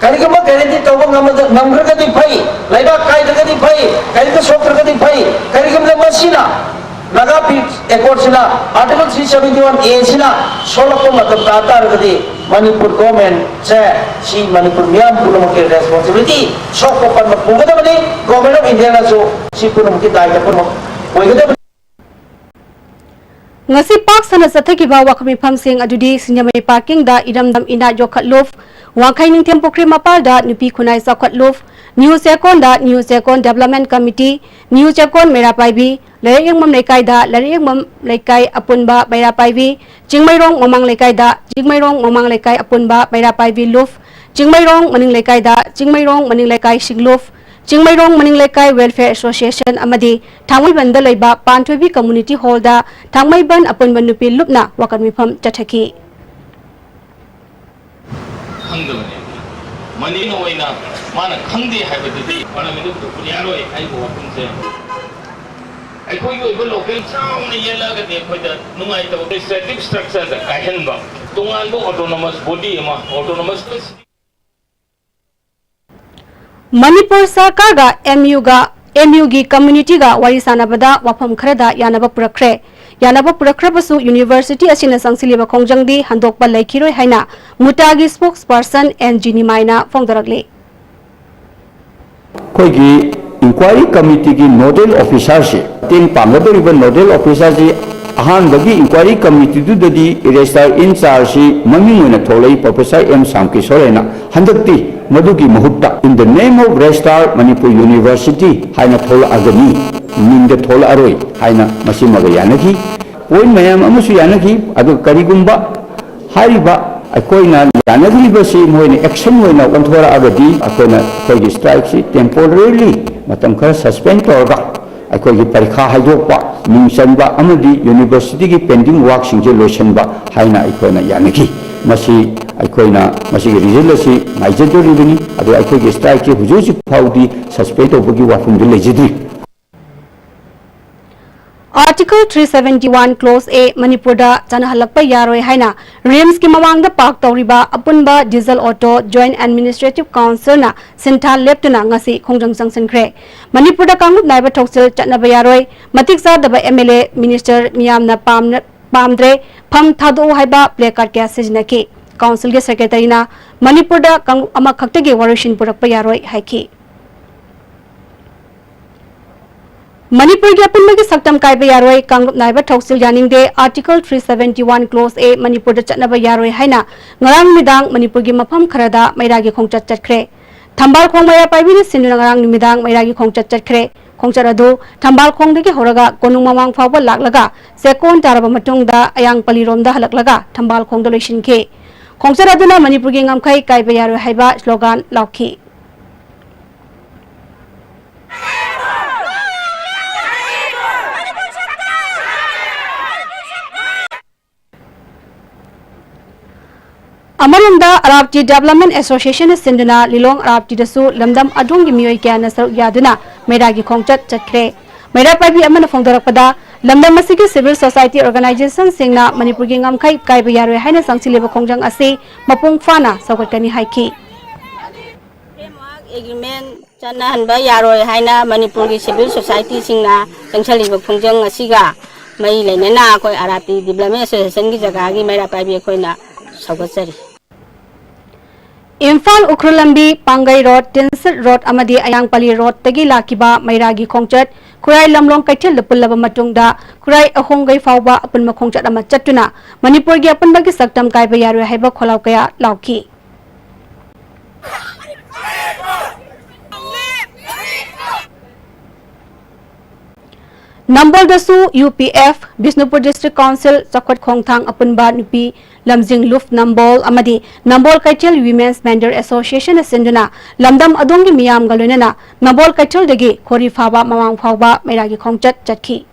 ꯀꯔꯤꯒꯨꯝꯕ ꯒꯦꯔꯦꯟꯇꯤ ꯇꯧꯕ ꯉꯝꯃꯒ-, ꯉꯝꯈ꯭ꯔꯒꯗꯤ ꯐꯩ, ꯂꯩꯕꯥꯛ ꯀꯥꯏꯗ꯭ꯔꯒꯗꯤ ꯐꯩ, ꯀꯔꯤꯝꯇ ꯁꯣꯛꯇ꯭ꯔꯒꯗꯤ ꯐꯩ꯫ ꯀꯔꯤꯒꯨꯝꯕ ꯃꯁꯤꯅ ꯅꯥꯒꯥ ꯄꯤꯁ ꯑꯦꯀꯣꯔꯗꯁꯤꯅ ꯑꯥꯔꯇꯤꯀꯜ ꯊ꯭ꯔꯤ ꯁꯕꯦꯟꯇꯤ ꯋꯥꯟ ꯑꯦꯁꯤꯅ ꯁꯣꯛꯂꯛꯄ ꯃꯇꯝ ꯇꯥ ꯇꯥꯔꯒꯗꯤ ꯃꯅꯤꯄꯨꯔ ꯒꯣꯔꯃꯦꯟꯁꯦ ꯁꯤ ꯃꯅꯤꯄꯨꯔ ꯃꯤꯌꯥꯝ ꯄꯨꯝꯅꯃꯛꯀꯤ ꯔꯦꯁꯄꯣꯟꯁꯤꯕꯤꯂꯤꯇꯤ ꯁꯣꯛꯄ ꯄꯟꯕ ꯄꯨꯒꯗꯕꯅꯤ꯫ ꯒꯣꯔꯃꯦꯟ ꯑꯣꯐ ꯏꯟꯗꯤꯌꯥꯅꯁꯨ ꯁꯤ ꯄꯨꯝꯅꯃꯛꯀꯤ ꯗꯥꯏꯇ ꯄꯨꯝꯅꯃꯛ ꯑꯣꯏꯒꯗꯕꯅꯤ꯫ ꯉꯁꯤ ꯄꯥꯛ ꯁꯟꯅ ꯆꯠꯊꯈꯤꯕ ꯋꯥꯈꯜ ꯃꯤꯐꯝꯁꯤꯡ ꯑꯗꯨꯗꯤ ꯁꯤꯡꯖꯃꯩ ꯄꯥꯔꯀꯤꯡꯗ ꯏꯔꯝꯗꯝ ꯏꯅꯥꯠ ꯌꯣꯛꯈꯠꯂꯨꯞ, ꯋꯥꯡꯈꯩ ꯅꯤꯡꯊꯦꯝ ꯄꯨꯈ꯭ꯔꯤ ꯃꯄꯥꯜꯗ ꯅꯨꯄꯤ ꯈꯨꯟꯅꯥꯏ ꯆꯥꯎꯈꯠꯂꯨꯞ, ꯅ꯭ꯌꯨ ꯆꯦꯛꯀꯣꯟꯗ new Checkon development committee, new Checkon ꯃꯩꯔꯥ ꯄꯥꯏꯕꯤ, ꯂꯥꯏꯔꯤꯛ ꯌꯦꯡꯐꯝ ꯂꯩꯀꯥꯏꯗ ꯂꯥꯏꯔꯤꯛ ꯌꯦꯡꯐꯝ ꯂꯩꯀꯥꯏ ꯑꯄꯨꯟꯕ ꯃꯩꯔꯥ ꯄꯥꯏꯕꯤ, ꯆꯤꯡꯃꯩꯔꯣꯡ ꯃꯃꯥꯡ ꯂꯩꯀꯥꯏꯗ ꯆꯤꯡꯃꯩꯔꯣꯡ ꯃꯃꯥꯡ ꯂꯩꯀꯥꯏ ꯑꯄꯨꯟꯕ ꯃꯩꯔꯥ ꯄꯥꯏꯕꯤ ꯂꯨꯞ, ꯆꯤꯡꯃꯩꯔꯣꯡ ꯃꯅꯤꯡ ꯂꯩꯀꯥꯏꯗ ꯆꯤꯡꯃꯩꯔꯣꯡ ꯃꯅꯤꯡ ꯂꯩꯀꯥꯏ ꯁꯤꯡꯂꯨꯞ, ꯆꯤꯡꯃꯩꯔꯣꯡ ꯃꯅꯤꯡ ꯂꯩꯀꯥꯏ ꯋꯦꯜꯐꯤꯌꯔ ꯑꯦꯁꯣꯁꯤꯌꯦꯁꯟ ꯑꯃꯗꯤ ꯊꯥꯡꯃꯩꯕꯟꯗ ꯂꯩꯕ ꯄꯥꯟꯊꯣꯏꯕꯤ ꯀꯝꯃꯨꯅꯤꯇꯤ ꯍꯣꯜꯗ ꯊꯥꯡꯃꯩꯕꯟ ꯑꯄꯨꯟꯕ ꯅꯨꯄꯤ ꯂꯨꯞꯅ ꯋꯥꯀꯠ ꯃꯤꯐꯝ ꯆꯠꯊꯈꯤ꯫ ꯈꯪꯗꯕꯅꯦ꯫ ꯃꯅꯦꯅ ꯑꯣꯏꯅ ꯃꯥꯅ ꯈꯪꯗꯦ ꯍꯥꯏꯕꯗꯨꯗꯤ ꯄꯥꯔꯂꯤꯌꯥꯃꯦꯟꯗ ꯄꯨꯊꯣꯛꯄꯗꯤ ꯌꯥꯔꯣꯏ ꯍꯥꯏꯕ ꯋꯥꯐꯝꯁꯦ ꯑꯩꯈꯣꯏꯒꯤ ꯑꯣꯏꯕ ꯂꯣꯀꯦꯜ ꯆꯥꯎꯅ ꯌꯦꯜꯂꯛꯑꯒꯗꯤ ꯑꯩꯈꯣꯏꯗ ꯅꯨꯡꯉꯥꯏꯇꯕ ꯑꯦꯗꯃꯤꯅꯤꯁꯇ꯭ꯔꯦꯇꯤꯚ ꯁ꯭ꯇ꯭ꯔꯛꯆꯔꯗ ꯀꯥꯏꯍꯟꯕ, ꯇꯣꯉꯥꯟꯕ ꯑꯣꯇꯣꯅꯣꯃꯁ ꯕꯣꯗꯤ ꯑꯃ, ꯑꯣꯇꯣꯅꯣꯃꯁ ꯃꯅꯤꯄꯨꯔ ꯁꯔꯀꯥꯔꯒ ꯑꯦꯝ ꯌꯨꯒ, ꯑꯦꯝ ꯌꯨꯒꯤ ꯀꯝꯃ꯭ꯌꯨꯅꯤꯇꯤꯒ ꯋꯥꯔꯤ ꯁꯥꯟꯅꯕꯗ ꯋꯥꯐꯝ ꯈꯔꯗ ꯌꯥꯅꯕ ꯄꯨꯔꯛꯈ꯭ꯔꯦ꯫ ꯌꯥꯅꯕ ꯄꯨꯔꯛꯈ꯭ꯔꯕꯁꯨ ꯌꯨꯅꯤꯚꯔꯁꯤꯇꯤ ꯑꯁꯤꯅ ꯆꯪꯁꯤꯜꯂꯤꯕ ꯈꯣꯡꯖꯪꯗꯤ ꯍꯟꯗꯣꯛꯄ ꯂꯩꯈꯤꯔꯣꯏ ꯍꯥꯏꯅ ꯃꯨꯇꯥꯒꯤ ꯁ꯭ꯄꯣꯛꯁ ꯄꯔꯁꯟ ꯑꯦꯟ ꯖꯤꯅꯤꯃꯥꯏꯅ ꯐꯣꯡꯗꯣꯔꯛꯂꯤ꯫ ꯑꯩꯈꯣꯏꯒꯤ ꯏꯟꯀ꯭ꯋꯥꯏꯔꯤ ꯀꯃꯤꯇꯤꯒꯤ ꯅꯣꯗꯦꯜ ꯑꯣꯐꯤꯁꯥꯔꯁꯤ, ꯃꯇꯦꯡ ꯄꯥꯡꯒꯗꯧꯔꯤꯕ ꯅꯣꯗꯦꯜ ꯑꯣꯐꯤꯁꯥꯔꯁꯤ ꯑꯍꯥꯟꯕꯒꯤ ꯏꯟꯀ꯭ꯋꯥꯏꯔꯤ ꯀꯃꯤꯇꯤꯗꯨꯗꯗꯤ ꯔꯦꯖꯤꯁꯇ꯭ꯔꯥꯔ ꯏꯟ ꯆꯥꯔꯖꯁꯤ ꯃꯃꯤꯡ ꯑꯣꯏꯅ ꯊꯣꯛꯂꯛꯏ ꯄ꯭ꯔꯣꯐꯦꯁꯔ ꯑꯦꯝ ꯁ꯭ꯌꯥꯝꯀꯤꯁꯣꯔ ꯍꯥꯏꯅ꯫ ꯍꯟꯗꯛꯇꯤ ꯃꯗꯨꯒꯤ ꯃꯍꯨꯠꯇ In the name of Registrar Manipur University ꯍꯥꯏꯅ ꯊꯣꯛꯂꯛꯑꯒꯅꯤ, ꯃꯤꯡꯗ ꯊꯣꯛꯂꯛꯑꯔꯣꯏ ꯍꯥꯏꯅ ꯃꯁꯤꯃꯒ ꯌꯥꯅꯈꯤ꯫ ꯄꯣꯏꯟ ꯃꯌꯥꯝ ꯑꯃꯁꯨ ꯌꯥꯅꯈꯤ꯫ ꯑꯗꯨ ꯀꯔꯤꯒꯨꯝꯕ ꯍꯥꯏꯔꯤꯕ ꯑꯩꯈꯣꯏꯅ ꯌꯥꯅꯈ꯭ꯔꯤꯕꯁꯤ ꯃꯣꯏꯅ ꯑꯦꯛꯁꯟ ꯑꯣꯏꯅ ꯑꯣꯟꯊꯣꯔꯛꯑꯒꯗꯤ ꯑꯩꯈꯣꯏꯅ ꯑꯩꯈꯣꯏꯒꯤ ꯁ꯭ꯇ꯭ꯔꯥꯏꯛꯁꯤ ꯇꯦꯝꯄꯣꯔꯦꯔꯤꯂꯤ ꯃꯇꯝ ꯈꯔ ꯁꯁꯄꯦꯟ ꯇꯧꯔꯒ ꯑꯩꯈꯣꯏꯒꯤ ꯄꯔꯤꯈꯥ ꯍꯥꯏꯗꯣꯛꯄ, ꯃꯤꯡ ꯆꯟꯕ ꯑꯃꯗꯤ ꯌꯨꯅꯤꯚꯔꯁꯤꯇꯤꯒꯤ ꯄꯦꯟꯗꯤꯡ ꯋꯥꯔꯛꯁꯤꯡꯁꯦ ꯂꯣꯏꯁꯤꯟꯕ ꯍꯥꯏꯅ ꯑꯩꯈꯣꯏꯅ ꯌꯥꯅꯈꯤ꯫ ꯃꯁꯤ ꯑꯩꯈꯣꯏꯅ ꯃꯁꯤꯒꯤ ꯔꯤꯖꯜ ꯑꯁꯤ ꯉꯥꯏꯖꯗꯣꯔꯤꯕꯅꯤ꯫ ꯑꯗꯣ ꯑꯩꯈꯣꯏꯒꯤ ꯁ꯭ꯇ꯭ꯔꯥꯏꯛꯁꯤ ꯍꯧꯖꯤꯛ ꯍꯧꯖꯤꯛ ꯐꯥꯎꯗꯤ ꯁꯁꯄꯦꯟ ꯇꯧꯕꯒꯤ ꯋꯥꯐꯝꯗꯤ ꯂꯩꯖꯗ꯭ꯔꯤ꯫ Article three seventy one Clause A ꯃꯅꯤꯄꯨꯔꯗ ꯆꯠꯅꯍꯜꯂꯛꯄ ꯌꯥꯔꯣꯏ ꯍꯥꯏꯅ ꯔꯤꯝꯁꯀꯤ ꯃꯃꯥꯡꯗ ꯄꯥꯔꯛ ꯇꯧꯔꯤꯕ ꯑꯄꯨꯟꯕ ꯗꯤꯖꯜ ꯑꯣꯇꯣ ꯖꯣꯏꯟꯠ ꯑꯦꯗꯃꯤꯅꯤꯁꯇ꯭ꯔꯦꯇꯤꯚ ꯀꯥꯎꯟꯁꯤꯜꯅ ꯁꯤꯟꯊꯥ ꯂꯦꯞꯇꯨꯅ ꯉꯁꯤ ꯈꯣꯡꯖꯪ ꯆꯪꯁꯤꯟꯈ꯭ꯔꯦ꯫ ꯃꯅꯤꯄꯨꯔꯗ ꯀꯥꯡꯂꯨꯞ ꯅꯥꯏꯕ ꯊꯧꯁꯤꯜ ꯆꯠꯅꯕ ꯌꯥꯔꯣꯏ, ꯃꯇꯤꯛ ꯆꯥꯗꯕ ꯑꯦꯝ ꯑꯦꯜ ꯑꯦ, ꯃꯤꯅꯤꯁꯇꯔ ꯃꯤꯌꯥꯝꯅ ꯄꯥꯝꯅ-, ꯄꯥꯝꯗ꯭ꯔꯦ, ꯐꯝ ꯊꯥꯗꯣꯛꯎ ꯍꯥꯏꯕ ꯄ꯭ꯂꯦ ꯀꯥꯔꯗ ꯀꯌꯥ ꯁꯤꯖꯤꯟꯅꯈꯤ꯫ ꯀꯥꯎꯟꯁꯤꯜꯒꯤ ꯁꯦꯀ꯭ꯔꯦꯇꯔꯤꯅ ꯃꯅꯤꯄꯨꯔꯗ ꯀꯥꯡꯂꯨꯞ ꯑꯃꯈꯛꯇꯒꯤ ꯋꯥꯔꯣꯏꯁꯤꯟ ꯄꯨꯔꯛꯄ ꯌꯥꯔꯣꯏ ꯍꯥꯏꯈꯤ꯫ ꯃꯅꯤꯄꯨꯔꯒꯤ ꯑꯄꯨꯟꯕꯒꯤ ꯁꯛꯇꯝ ꯀꯥꯏꯕ ꯌꯥꯔꯣꯏ, ꯀꯥꯡꯂꯨꯞ ꯅꯥꯏꯕ ꯊꯧꯁꯤꯜ ꯌꯥꯅꯤꯡꯗꯦ, Article three seventy one Clause A ꯃꯅꯤꯄꯨꯔꯗ ꯆꯠꯅꯕ ꯌꯥꯔꯣꯏ ꯍꯥꯏꯅ ꯉꯔꯥꯡ ꯅꯨꯃꯤꯗꯥꯡ ꯃꯅꯤꯄꯨꯔꯒꯤ ꯃꯐꯝ ꯈꯔꯗ ꯃꯩꯔꯥꯒꯤ ꯈꯣꯡꯆꯠ ꯆꯠꯈ꯭ꯔꯦ꯫ ꯊꯝꯕꯥꯜ ꯈꯣꯡ ꯃꯩꯔꯥ ꯄꯥꯏꯕꯤꯅ ꯁꯤꯟꯗꯨꯅ ꯉꯔꯥꯡ ꯅꯨꯃꯤꯗꯥꯡ ꯃꯩꯔꯥꯒꯤ ꯈꯣꯡꯆꯠ ꯆꯠꯈ꯭ꯔꯦ꯫ ꯈꯣꯡꯆꯠ ꯑꯗꯨ ꯊꯝꯕꯥꯜ ꯈꯣꯡꯗꯒꯤ ꯍꯧꯔꯒ ꯀꯣꯅꯨꯡ ꯃꯃꯥꯡ ꯐꯥꯎꯕ ꯂꯥꯛꯂꯒ ꯆꯦꯛꯀꯣꯟ ꯇꯥꯔꯕ ꯃꯇꯨꯡꯗ ꯑꯌꯥꯡꯄꯜꯂꯤꯔꯣꯝꯗ ꯍꯜꯂꯛꯂꯒ ꯊꯝꯕꯥꯜ ꯈꯣꯡꯗ ꯂꯣꯏꯁꯤꯟꯈꯤ꯫ ꯈꯣꯡꯆꯠ ꯑꯗꯨꯅ ꯃꯅꯤꯄꯨꯔꯒꯤ ꯉꯝꯈꯩ ꯀꯥꯏꯕ ꯌꯥꯔꯣꯏ ꯍꯥꯏꯕ ꯁ꯭ꯂꯣꯒꯥꯟ ꯂꯥꯎꯈꯤ꯫ ꯑꯃꯔꯣꯝꯗ ꯑꯔꯥꯞꯇꯤ ꯗꯦꯕꯂꯞꯃꯦꯟ ꯑꯦꯁꯣꯁꯤꯌꯦꯁꯟꯅ ꯁꯤꯟꯗꯨꯅ ꯂꯤꯂꯣꯡ ꯑꯔꯥꯞꯇꯤꯗꯁꯨ ꯂꯝꯗꯝ ꯑꯗꯣꯝꯒꯤ ꯃꯤꯑꯣꯏ ꯀꯌꯥꯅ ꯁꯔꯨꯛ ꯌꯥꯗꯨꯅ ꯃꯩꯔꯥꯒꯤ ꯈꯣꯡꯆꯠ ꯆꯠꯈ꯭ꯔꯦ꯫ ꯃꯩꯔꯥ ꯄꯥꯏꯕꯤ ꯑꯃꯅ ꯐꯣꯡꯗꯣꯔꯛꯄꯗ, ꯂꯝꯗꯝ ꯑꯁꯤꯒꯤ ꯁꯤꯚꯤꯜ ꯁꯣꯁꯥꯏꯇꯤ ꯑꯣꯔꯒꯅꯥꯏꯖꯦꯁꯟꯁꯤꯡꯅ ꯃꯅꯤꯄꯨꯔꯒꯤ ꯉꯝꯈꯩ ꯀꯥꯏꯕ ꯌꯥꯔꯣꯏ ꯍꯥꯏꯅ ꯆꯪꯁꯤꯜꯂꯤꯕ ꯈꯣꯡꯖꯪ ꯑꯁꯤ ꯃꯄꯨꯡ ꯐꯥꯅ ꯁꯧꯒꯠꯀꯅꯤ ꯍꯥꯏꯈꯤ꯫ ꯐ꯭ꯔꯦꯝꯋꯥꯔꯛ ꯑꯦꯒ꯭ꯔꯤꯃꯦꯟ ꯆꯠꯅꯍꯟꯕ ꯌꯥꯔꯣꯏ ꯍꯥꯏꯅ ꯃꯅꯤꯄꯨꯔꯒꯤ ꯁꯤꯚꯤꯜ ꯁꯣꯁꯥꯏꯇꯤꯁꯤꯡꯅ ꯆꯪꯁꯤꯜꯂꯤꯕ ꯈꯣꯡꯖꯪ ꯑꯁꯤꯒ ꯃꯔꯤ ꯂꯩꯅꯅ ꯑꯩꯈꯣꯏ ꯑꯥꯔ ꯑꯥꯔ ꯇꯤ ꯗꯤꯕ꯭ꯂꯞꯃꯦꯟ ꯑꯦꯁꯣꯁꯤꯌꯦꯁꯟꯒꯤ ꯖꯒꯥꯒꯤ ꯃꯩꯔꯥ ꯄꯥꯏꯕꯤ ꯑꯩꯈꯣꯏꯅ ꯁꯧꯒꯠꯆꯔꯤ꯫ ꯏꯝꯐꯥꯜ ꯎꯈ꯭ꯔꯨꯜ ꯂꯝꯕꯤ, ꯄꯥꯡꯒꯩ ꯔꯣꯗ, ꯇꯤꯟꯁꯤꯠ ꯔꯣꯗ ꯑꯃꯗꯤ ꯑꯌꯥꯡꯄꯜꯂꯤ ꯔꯣꯗꯇꯒꯤ ꯂꯥꯛꯈꯤꯕ ꯃꯩꯔꯥꯒꯤ ꯈꯣꯡꯆꯠ ꯈꯨꯔꯥꯏ ꯂꯝꯂꯣꯡ ꯀꯩꯊꯦꯜꯗ ꯄꯨꯜꯂꯕ ꯃꯇꯨꯡꯗ ꯈꯨꯔꯥꯏ ꯑꯍꯣꯡꯒꯩ ꯐꯥꯎꯕ ꯑꯄꯨꯟꯕ ꯈꯣꯡꯆꯠ ꯑꯃ ꯆꯠꯇꯨꯅ ꯃꯅꯤꯄꯨꯔꯒꯤ ꯑꯄꯨꯟꯕꯒꯤ ꯁꯛꯇꯝ ꯀꯥꯏꯕ ꯌꯥꯔꯣꯏ ꯍꯥꯏꯕ ꯈꯣꯜꯂꯥꯎ ꯀꯌꯥ ꯂꯥꯎꯈꯤ꯫ ꯅꯝꯕꯣꯜꯗꯁꯨ U P F, Bishnupur district council, ꯆꯥꯎꯈꯠ ꯈꯣꯡꯊꯥꯡ ꯑꯄꯨꯟꯕ ꯅꯨꯄꯤ ꯂꯝꯖꯤꯡ ꯂꯨꯞ ꯅꯝꯕꯣꯜ ꯑꯃꯗꯤ ꯅꯝꯕꯣꯜ ꯀꯩꯊꯦꯜ ꯋꯤꯃꯦꯟꯁ ꯚꯦꯟꯗꯔ ꯑꯦꯁꯣꯁꯤꯌꯦꯁꯟꯅ ꯁꯤꯟꯗꯨꯅ ꯂꯝꯗꯝ ꯑꯗꯣꯝꯒꯤ ꯃꯤꯌꯥꯝꯒ ꯂꯣꯏꯅꯅ ꯅꯝꯕꯣꯜ ꯀꯩꯊꯦꯜꯗꯒꯤ ꯈꯣꯔꯤ ꯐꯥꯕ ꯃꯃꯥꯡ ꯐꯥꯎꯕ ꯃꯩꯔꯥꯒꯤ ꯈꯣꯡꯆꯠ ꯆꯠꯈꯤ꯫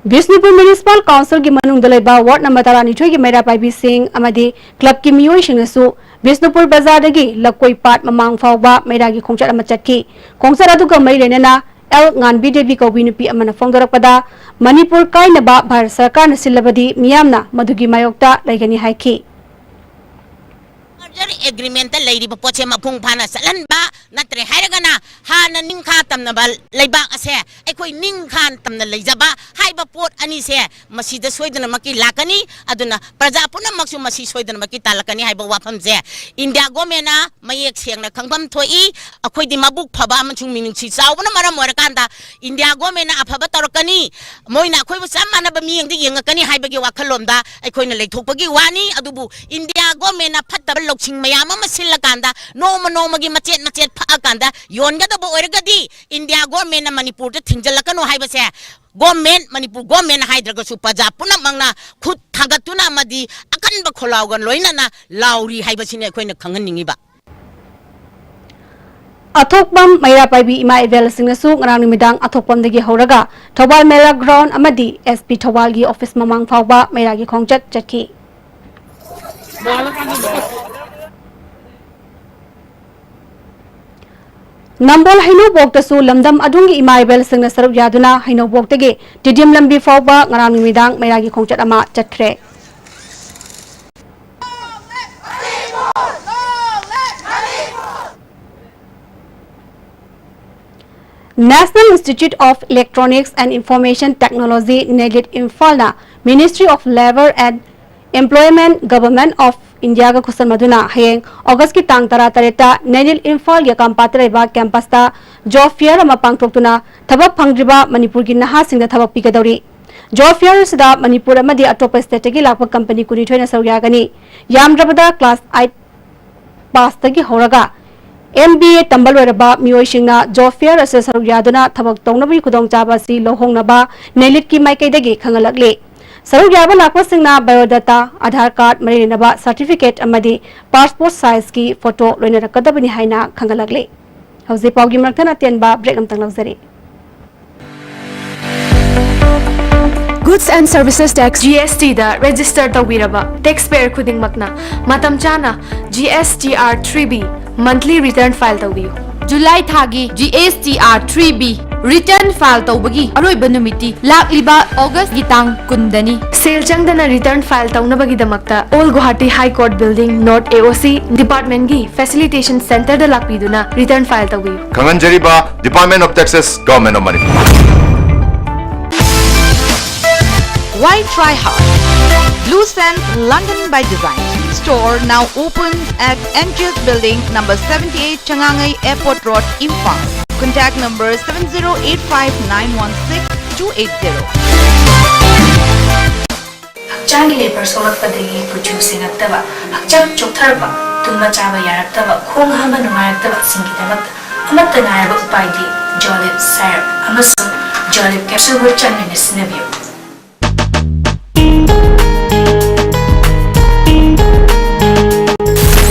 ꯕꯤꯁꯅꯨꯄꯨꯔ ꯃ꯭ꯌꯨꯅꯤꯁꯤꯄꯥꯜ ꯀꯥꯎꯟꯁꯤꯜꯒꯤ ꯃꯅꯨꯡꯗ ꯂꯩꯕ ꯋꯥꯔꯗ ꯅꯝꯕꯔ ꯇꯔꯥꯅꯤꯊꯣꯏꯒꯤ ꯃꯩꯔꯥ ꯄꯥꯏꯕꯤꯁꯤꯡ ꯑꯃꯗꯤ ꯀ꯭ꯂꯕꯀꯤ ꯃꯤꯑꯣꯏꯁꯤꯡꯅꯁꯨ ꯕꯤꯁꯅꯨꯄꯨꯔ ꯕꯖꯥꯔꯗꯒꯤ ꯂꯀꯣꯏ ꯄꯥꯠ ꯃꯃꯥꯡ ꯐꯥꯎꯕ ꯃꯩꯔꯥꯒꯤ ꯈꯣꯡꯆꯠ ꯑꯃ ꯆꯠꯈꯤ꯫ ꯈꯣꯡꯆꯠ ꯑꯗꯨꯒ ꯃꯔꯤ ꯂꯩꯅꯅ ꯑꯦꯜ ꯉꯥꯟꯕꯤ ꯗꯦꯕꯤ ꯀꯧꯕꯤ ꯅꯨꯄꯤ ꯑꯃꯅ ꯐꯣꯡꯗꯣꯔꯛꯄꯗ, ꯃꯅꯤꯄꯨꯔ ꯀꯥꯏꯅꯕ ꯚꯥꯔꯠ ꯁꯔꯀꯥꯔꯅ ꯁꯤꯜꯂꯕꯗꯤ ꯃꯤꯌꯥꯝꯅ ꯃꯗꯨꯒꯤ ꯃꯥꯌꯣꯛꯇ ꯂꯩꯒꯅꯤ ꯍꯥꯏꯈꯤ꯫ ꯃꯔꯖꯔ ꯑꯦꯒ꯭ꯔꯤꯃꯦꯟꯇ ꯂꯩꯔꯤꯕ ꯄꯣꯠꯁꯦ ꯃꯄꯨꯡ ꯐꯥꯅ ꯆꯠꯍꯟꯕ ꯅꯠꯇ꯭ꯔꯦ ꯍꯥꯏꯔꯒꯅ, ꯍꯥꯟꯅ ꯅꯤꯡꯈꯥ ꯇꯝꯅꯕ ꯂꯩꯕꯥꯛ ꯑꯁꯦ ꯑꯩꯈꯣꯏ ꯅꯤꯡꯈꯥ ꯇꯝꯅ ꯂꯩꯖꯕ ꯍꯥꯏꯕ ꯄꯣꯠ ꯑꯅꯤꯁꯦ ꯃꯁꯤꯗ ꯁꯣꯏꯗꯅꯃꯛꯀꯤ ꯂꯥꯛꯀꯅꯤ꯫ ꯑꯗꯨꯅ ꯄ꯭ꯔꯖꯥ ꯄꯨꯝꯅꯃꯛꯁꯨ ꯃꯁꯤ ꯁꯣꯏꯗꯅꯃꯛꯀꯤ ꯇꯥꯜꯂꯛꯀꯅꯤ ꯍꯥꯏꯕ ꯋꯥꯐꯝꯁꯦ ꯏꯟꯗꯤꯌꯥ ꯒꯣꯔꯃꯦꯟꯅ ꯃꯌꯦꯛ ꯁꯦꯡꯅ ꯈꯪꯐꯝ ꯊꯣꯛꯏ꯫ ꯑꯩꯈꯣꯏꯗꯤ ꯃꯕꯨꯛ ꯐꯕ ꯑꯃꯁꯨꯡ ꯃꯤꯅꯨꯡꯁꯤ ꯆꯥꯎꯕꯅ ꯃꯔꯝ ꯑꯣꯏꯔꯀꯥꯟꯗ ꯏꯟꯗꯤꯌꯥ ꯒꯣꯔꯃꯦꯟꯅ ꯑꯐꯕ ꯇꯧꯔꯛꯀꯅꯤ, ꯃꯣꯏꯅ ꯑꯩꯈꯣꯏꯕꯨ ꯆꯞ ꯃꯥꯟꯅꯕ ꯃꯤꯠꯌꯦꯡꯗ ꯌꯦꯡꯉꯛꯀꯅꯤ ꯍꯥꯏꯕꯒꯤ ꯋꯥꯈꯜꯂꯣꯟꯗ ꯑꯩꯈꯣꯏꯅ ꯂꯩꯊꯣꯛꯄꯒꯤ ꯋꯥꯅꯤ꯫ ꯑꯗꯨꯕꯨ ꯏꯟꯗꯤꯌꯥ ꯒꯣꯔꯃꯦꯟꯅ ꯐꯠꯇꯕ ꯂꯧꯁꯤꯡ ꯃꯌꯥꯝ ꯑꯃ ꯁꯤꯜꯂꯀꯥꯟꯗ, ꯅꯣꯡꯃ ꯅꯣꯡꯃꯒꯤ ꯃꯆꯦꯠ ꯃꯆꯦꯠ ꯐꯛꯑꯀꯥꯟꯗ ꯌꯣꯟꯒꯗꯕ ꯑꯣꯏꯔꯒꯗꯤ, ꯏꯟꯗꯤꯌꯥ ꯒꯣꯔꯃꯦꯟꯅ ꯃꯅꯤꯄꯨꯔꯗ ꯊꯤꯡꯖꯤꯜꯂꯛꯀꯅꯨ ꯍꯥꯏꯕꯁꯦ ꯒꯣꯔꯃꯦꯟ, ꯃꯅꯤꯄꯨꯔ ꯒꯣꯔꯃꯦꯟ ꯍꯥꯏꯗ꯭ꯔꯒꯁꯨ ꯄ꯭ꯔꯖꯥ ꯄꯨꯝꯅꯃꯛꯅ ꯈꯨꯠ ꯊꯥꯡꯒꯠꯇꯨꯅ ꯑꯃꯗꯤ ꯑꯀꯟꯕ ꯈꯣꯜꯂꯥꯎꯒ ꯂꯣꯏꯅꯅ ꯂꯥꯎꯔꯤ ꯍꯥꯏꯕꯁꯤꯅꯤ ꯑꯩꯈꯣꯏꯅ ꯈꯪꯍꯟꯅꯤꯡꯉꯤꯕ꯫ ꯑꯊꯣꯛꯄꯝ ꯃꯩꯔꯥ ꯄꯥꯏꯕꯤ ꯏꯃꯥ ꯏꯕꯦꯜꯁꯤꯡꯅꯁꯨ ꯉꯔꯥꯡ ꯅꯨꯃꯤꯗꯥꯡ ꯑꯊꯣꯛꯄꯝꯗꯒꯤ ꯍꯧꯔꯒ ꯊꯧꯕꯥꯜ ꯃꯦꯂꯥ ꯒ꯭ꯔꯥꯎꯟ ꯑꯃꯗꯤ ꯑꯦꯁ ꯄꯤ ꯊꯧꯕꯥꯜꯒꯤ ꯑꯣꯐꯤꯁ ꯃꯃꯥꯡ ꯐꯥꯎꯕ ꯃꯩꯔꯥꯒꯤ ꯈꯣꯡꯆꯠ ꯆꯠꯈꯤ꯫ ꯅꯝꯕꯣꯜ ꯍꯩꯅꯧꯕꯣꯛꯇꯁꯨ ꯂꯝꯗꯝ ꯑꯗꯨꯝꯒꯤ ꯏꯃꯥ ꯏꯕꯦꯜꯁꯤꯡꯅ ꯁꯔꯨꯛ ꯌꯥꯗꯨꯅ ꯍꯩꯅꯧꯕꯣꯛꯇꯒꯤ ꯇꯤꯗꯤꯝ ꯂꯝꯕꯤ ꯐꯥꯎꯕ ꯉꯔꯥꯡ ꯅꯨꯃꯤꯗꯥꯡ ꯃꯩꯔꯥꯒꯤ ꯈꯣꯡꯆꯠ ꯑꯃ ꯆꯠꯈ꯭ꯔꯦ꯫ National Institute of Electronics and Information Technology, ꯅꯦꯂꯤꯠ ꯏꯝꯐꯥꯜꯅ Ministry of Labour and Employment, Government of Indiaꯒ ꯈꯨꯠꯁꯝꯅꯗꯨꯅ ꯍꯌꯦꯡ ꯑꯣꯒꯁꯀꯤ ꯇꯥꯡ ꯇꯔꯥꯇꯔꯦꯠꯇ ꯅꯦꯂꯤꯠ ꯏꯝꯐꯥꯜꯒꯤ ꯀꯝꯄꯥꯠꯇ ꯂꯩꯕ ꯀꯦꯝꯄꯁꯇ ꯖꯣꯕ ꯐꯤꯌꯔ ꯑꯃ ꯄꯥꯡꯊꯣꯛꯇꯨꯅ ꯊꯕꯛ ꯐꯪꯗ꯭ꯔꯤꯕ ꯃꯅꯤꯄꯨꯔꯒꯤ ꯅꯍꯥꯁꯤꯡꯗ ꯊꯕꯛ ꯄꯤꯒꯗꯧꯔꯤ꯫ ꯖꯣꯕ ꯐꯤꯌꯔ ꯑꯁꯤꯗ ꯃꯅꯤꯄꯨꯔ ꯑꯃꯗꯤ ꯑꯇꯣꯞꯄ ꯁ꯭ꯇꯦꯠꯇꯒꯤ ꯂꯥꯛꯄ ꯀꯝꯄꯅꯤ ꯀꯨꯟꯅꯤꯊꯣꯏꯅ ꯁꯔꯨꯛ ꯌꯥꯒꯅꯤ꯫ ꯌꯥꯝꯗ꯭ꯔꯕꯗ ꯀ꯭ꯂꯥꯁ ꯑꯥꯏꯠ ꯄꯥꯁꯇꯒꯤ ꯍꯧꯔꯒ ꯑꯦꯝ ꯕꯤ ꯑꯦ ꯇꯝꯕ ꯂꯣꯏꯔꯕ ꯃꯤꯑꯣꯏꯁꯤꯡꯅ ꯖꯣꯕ ꯐꯤꯌꯔ ꯑꯁꯤꯗ ꯁꯔꯨꯛ ꯌꯥꯗꯨꯅ ꯊꯕꯛ ꯇꯧꯅꯕꯒꯤ ꯈꯨꯗꯣꯡꯆꯥꯕ ꯑꯁꯤ ꯂꯧꯍꯧꯅꯕ ꯅꯦꯂꯤꯠꯀꯤ ꯃꯥꯏꯀꯩꯗꯒꯤ ꯈꯪꯍꯜꯂꯛꯂꯤ꯫ ꯁꯔꯨꯛ ꯌꯥꯕ ꯂꯥꯛꯄꯁꯤꯡꯅ ꯕꯥꯏꯑꯣꯗꯥꯇꯥ, ꯑꯥꯙꯥꯔ ꯀꯥꯔꯗ, ꯃꯔꯤ ꯂꯩꯅꯕ ꯁꯥꯔꯇꯤꯐꯤꯀꯦꯠ ꯑꯃꯗꯤ ꯄꯥꯁꯄꯣꯔꯠ ꯁꯥꯏꯖꯀꯤ ꯐꯣꯇꯣ ꯂꯣꯏꯅꯔꯛꯀꯗꯕꯅꯤ ꯍꯥꯏꯅ ꯈꯪꯍꯜꯂꯛꯂꯤ꯫ ꯍꯧꯖꯤꯛ ꯄꯥꯎꯒꯤ ꯃꯔꯛ ꯊꯠꯅ ꯑꯇꯦꯟꯕ ꯕ꯭ꯔꯦꯛ ꯑꯃꯇꯪ ꯂꯧꯖꯔꯤ꯫ Goods and Services Tax, G S T, the register ꯇꯧꯕꯤꯔꯕ ꯇꯦꯛꯁ ꯄꯦꯌꯔ ꯈꯨꯗꯤꯡꯃꯛꯅ ꯃꯇꯝ ꯆꯥꯅ G S T R three B monthly return file ꯇꯧꯕꯤꯌꯨ꯫ ꯖꯨꯂꯥꯏ ꯊꯥꯒꯤ G S T R three B return file ꯇꯧꯕꯒꯤ ꯑꯔꯣꯏꯕ ꯅꯨꯃꯤꯠꯇꯤ ꯂꯥꯛꯂꯤꯕ ꯑꯣꯒꯁꯀꯤ ꯇꯥꯡ ꯀꯨꯟꯗꯅꯤ꯫ ꯁꯦꯜ ꯆꯪꯗꯅ ꯔꯤꯇꯔꯟ ꯐꯥꯏꯜ ꯇꯧꯅꯕꯒꯤꯗꯃꯛꯇ Old Guwahati High Court Building, North A O C department ꯀꯤ facilitation center ꯗ ꯂꯥꯛꯄꯤꯗꯨꯅ ꯔꯤꯇꯔꯟ ꯐꯥꯏꯜ ꯇꯧꯕꯤꯌꯨ꯫ ꯈꯪꯍꯟꯖꯔꯤꯕ, Department of Taxes, Government of Manipur. Why try hard? Blue Sands London by Design store now opens at M G S Building, number seventy-eight, Changangai Airport Road, Imphal. Contact number seven zero eight five nine one six two eight zero. ꯍꯛꯆꯥꯡꯒꯤ ꯂꯩꯄꯔ ꯁꯣꯛꯂꯛꯄꯗꯒꯤ ꯀꯨꯆꯨ ꯁꯦꯡꯉꯛꯇꯕ, ꯍꯛꯆꯥꯡ ꯆꯣꯛꯊꯔꯛꯄ, ꯇꯨꯝꯕ ꯆꯥꯕ ꯌꯥꯔꯛꯇꯕ, ꯈꯣꯡ ꯍꯥꯝꯕ ꯅꯨꯡꯉꯥꯏꯔꯛꯇꯕꯁꯤꯡꯒꯤꯗꯃꯛꯇ ꯑꯃꯠꯇ ꯉꯥꯏꯔꯕ ꯎꯄꯥꯏꯗꯤ Jolib syrup ꯑꯃꯁꯨꯡ Jolib capsule ꯍꯨꯠ ꯆꯥꯡ ꯅꯥꯏꯅ ꯁꯤꯖꯤꯟꯅꯕꯤꯌꯨ꯫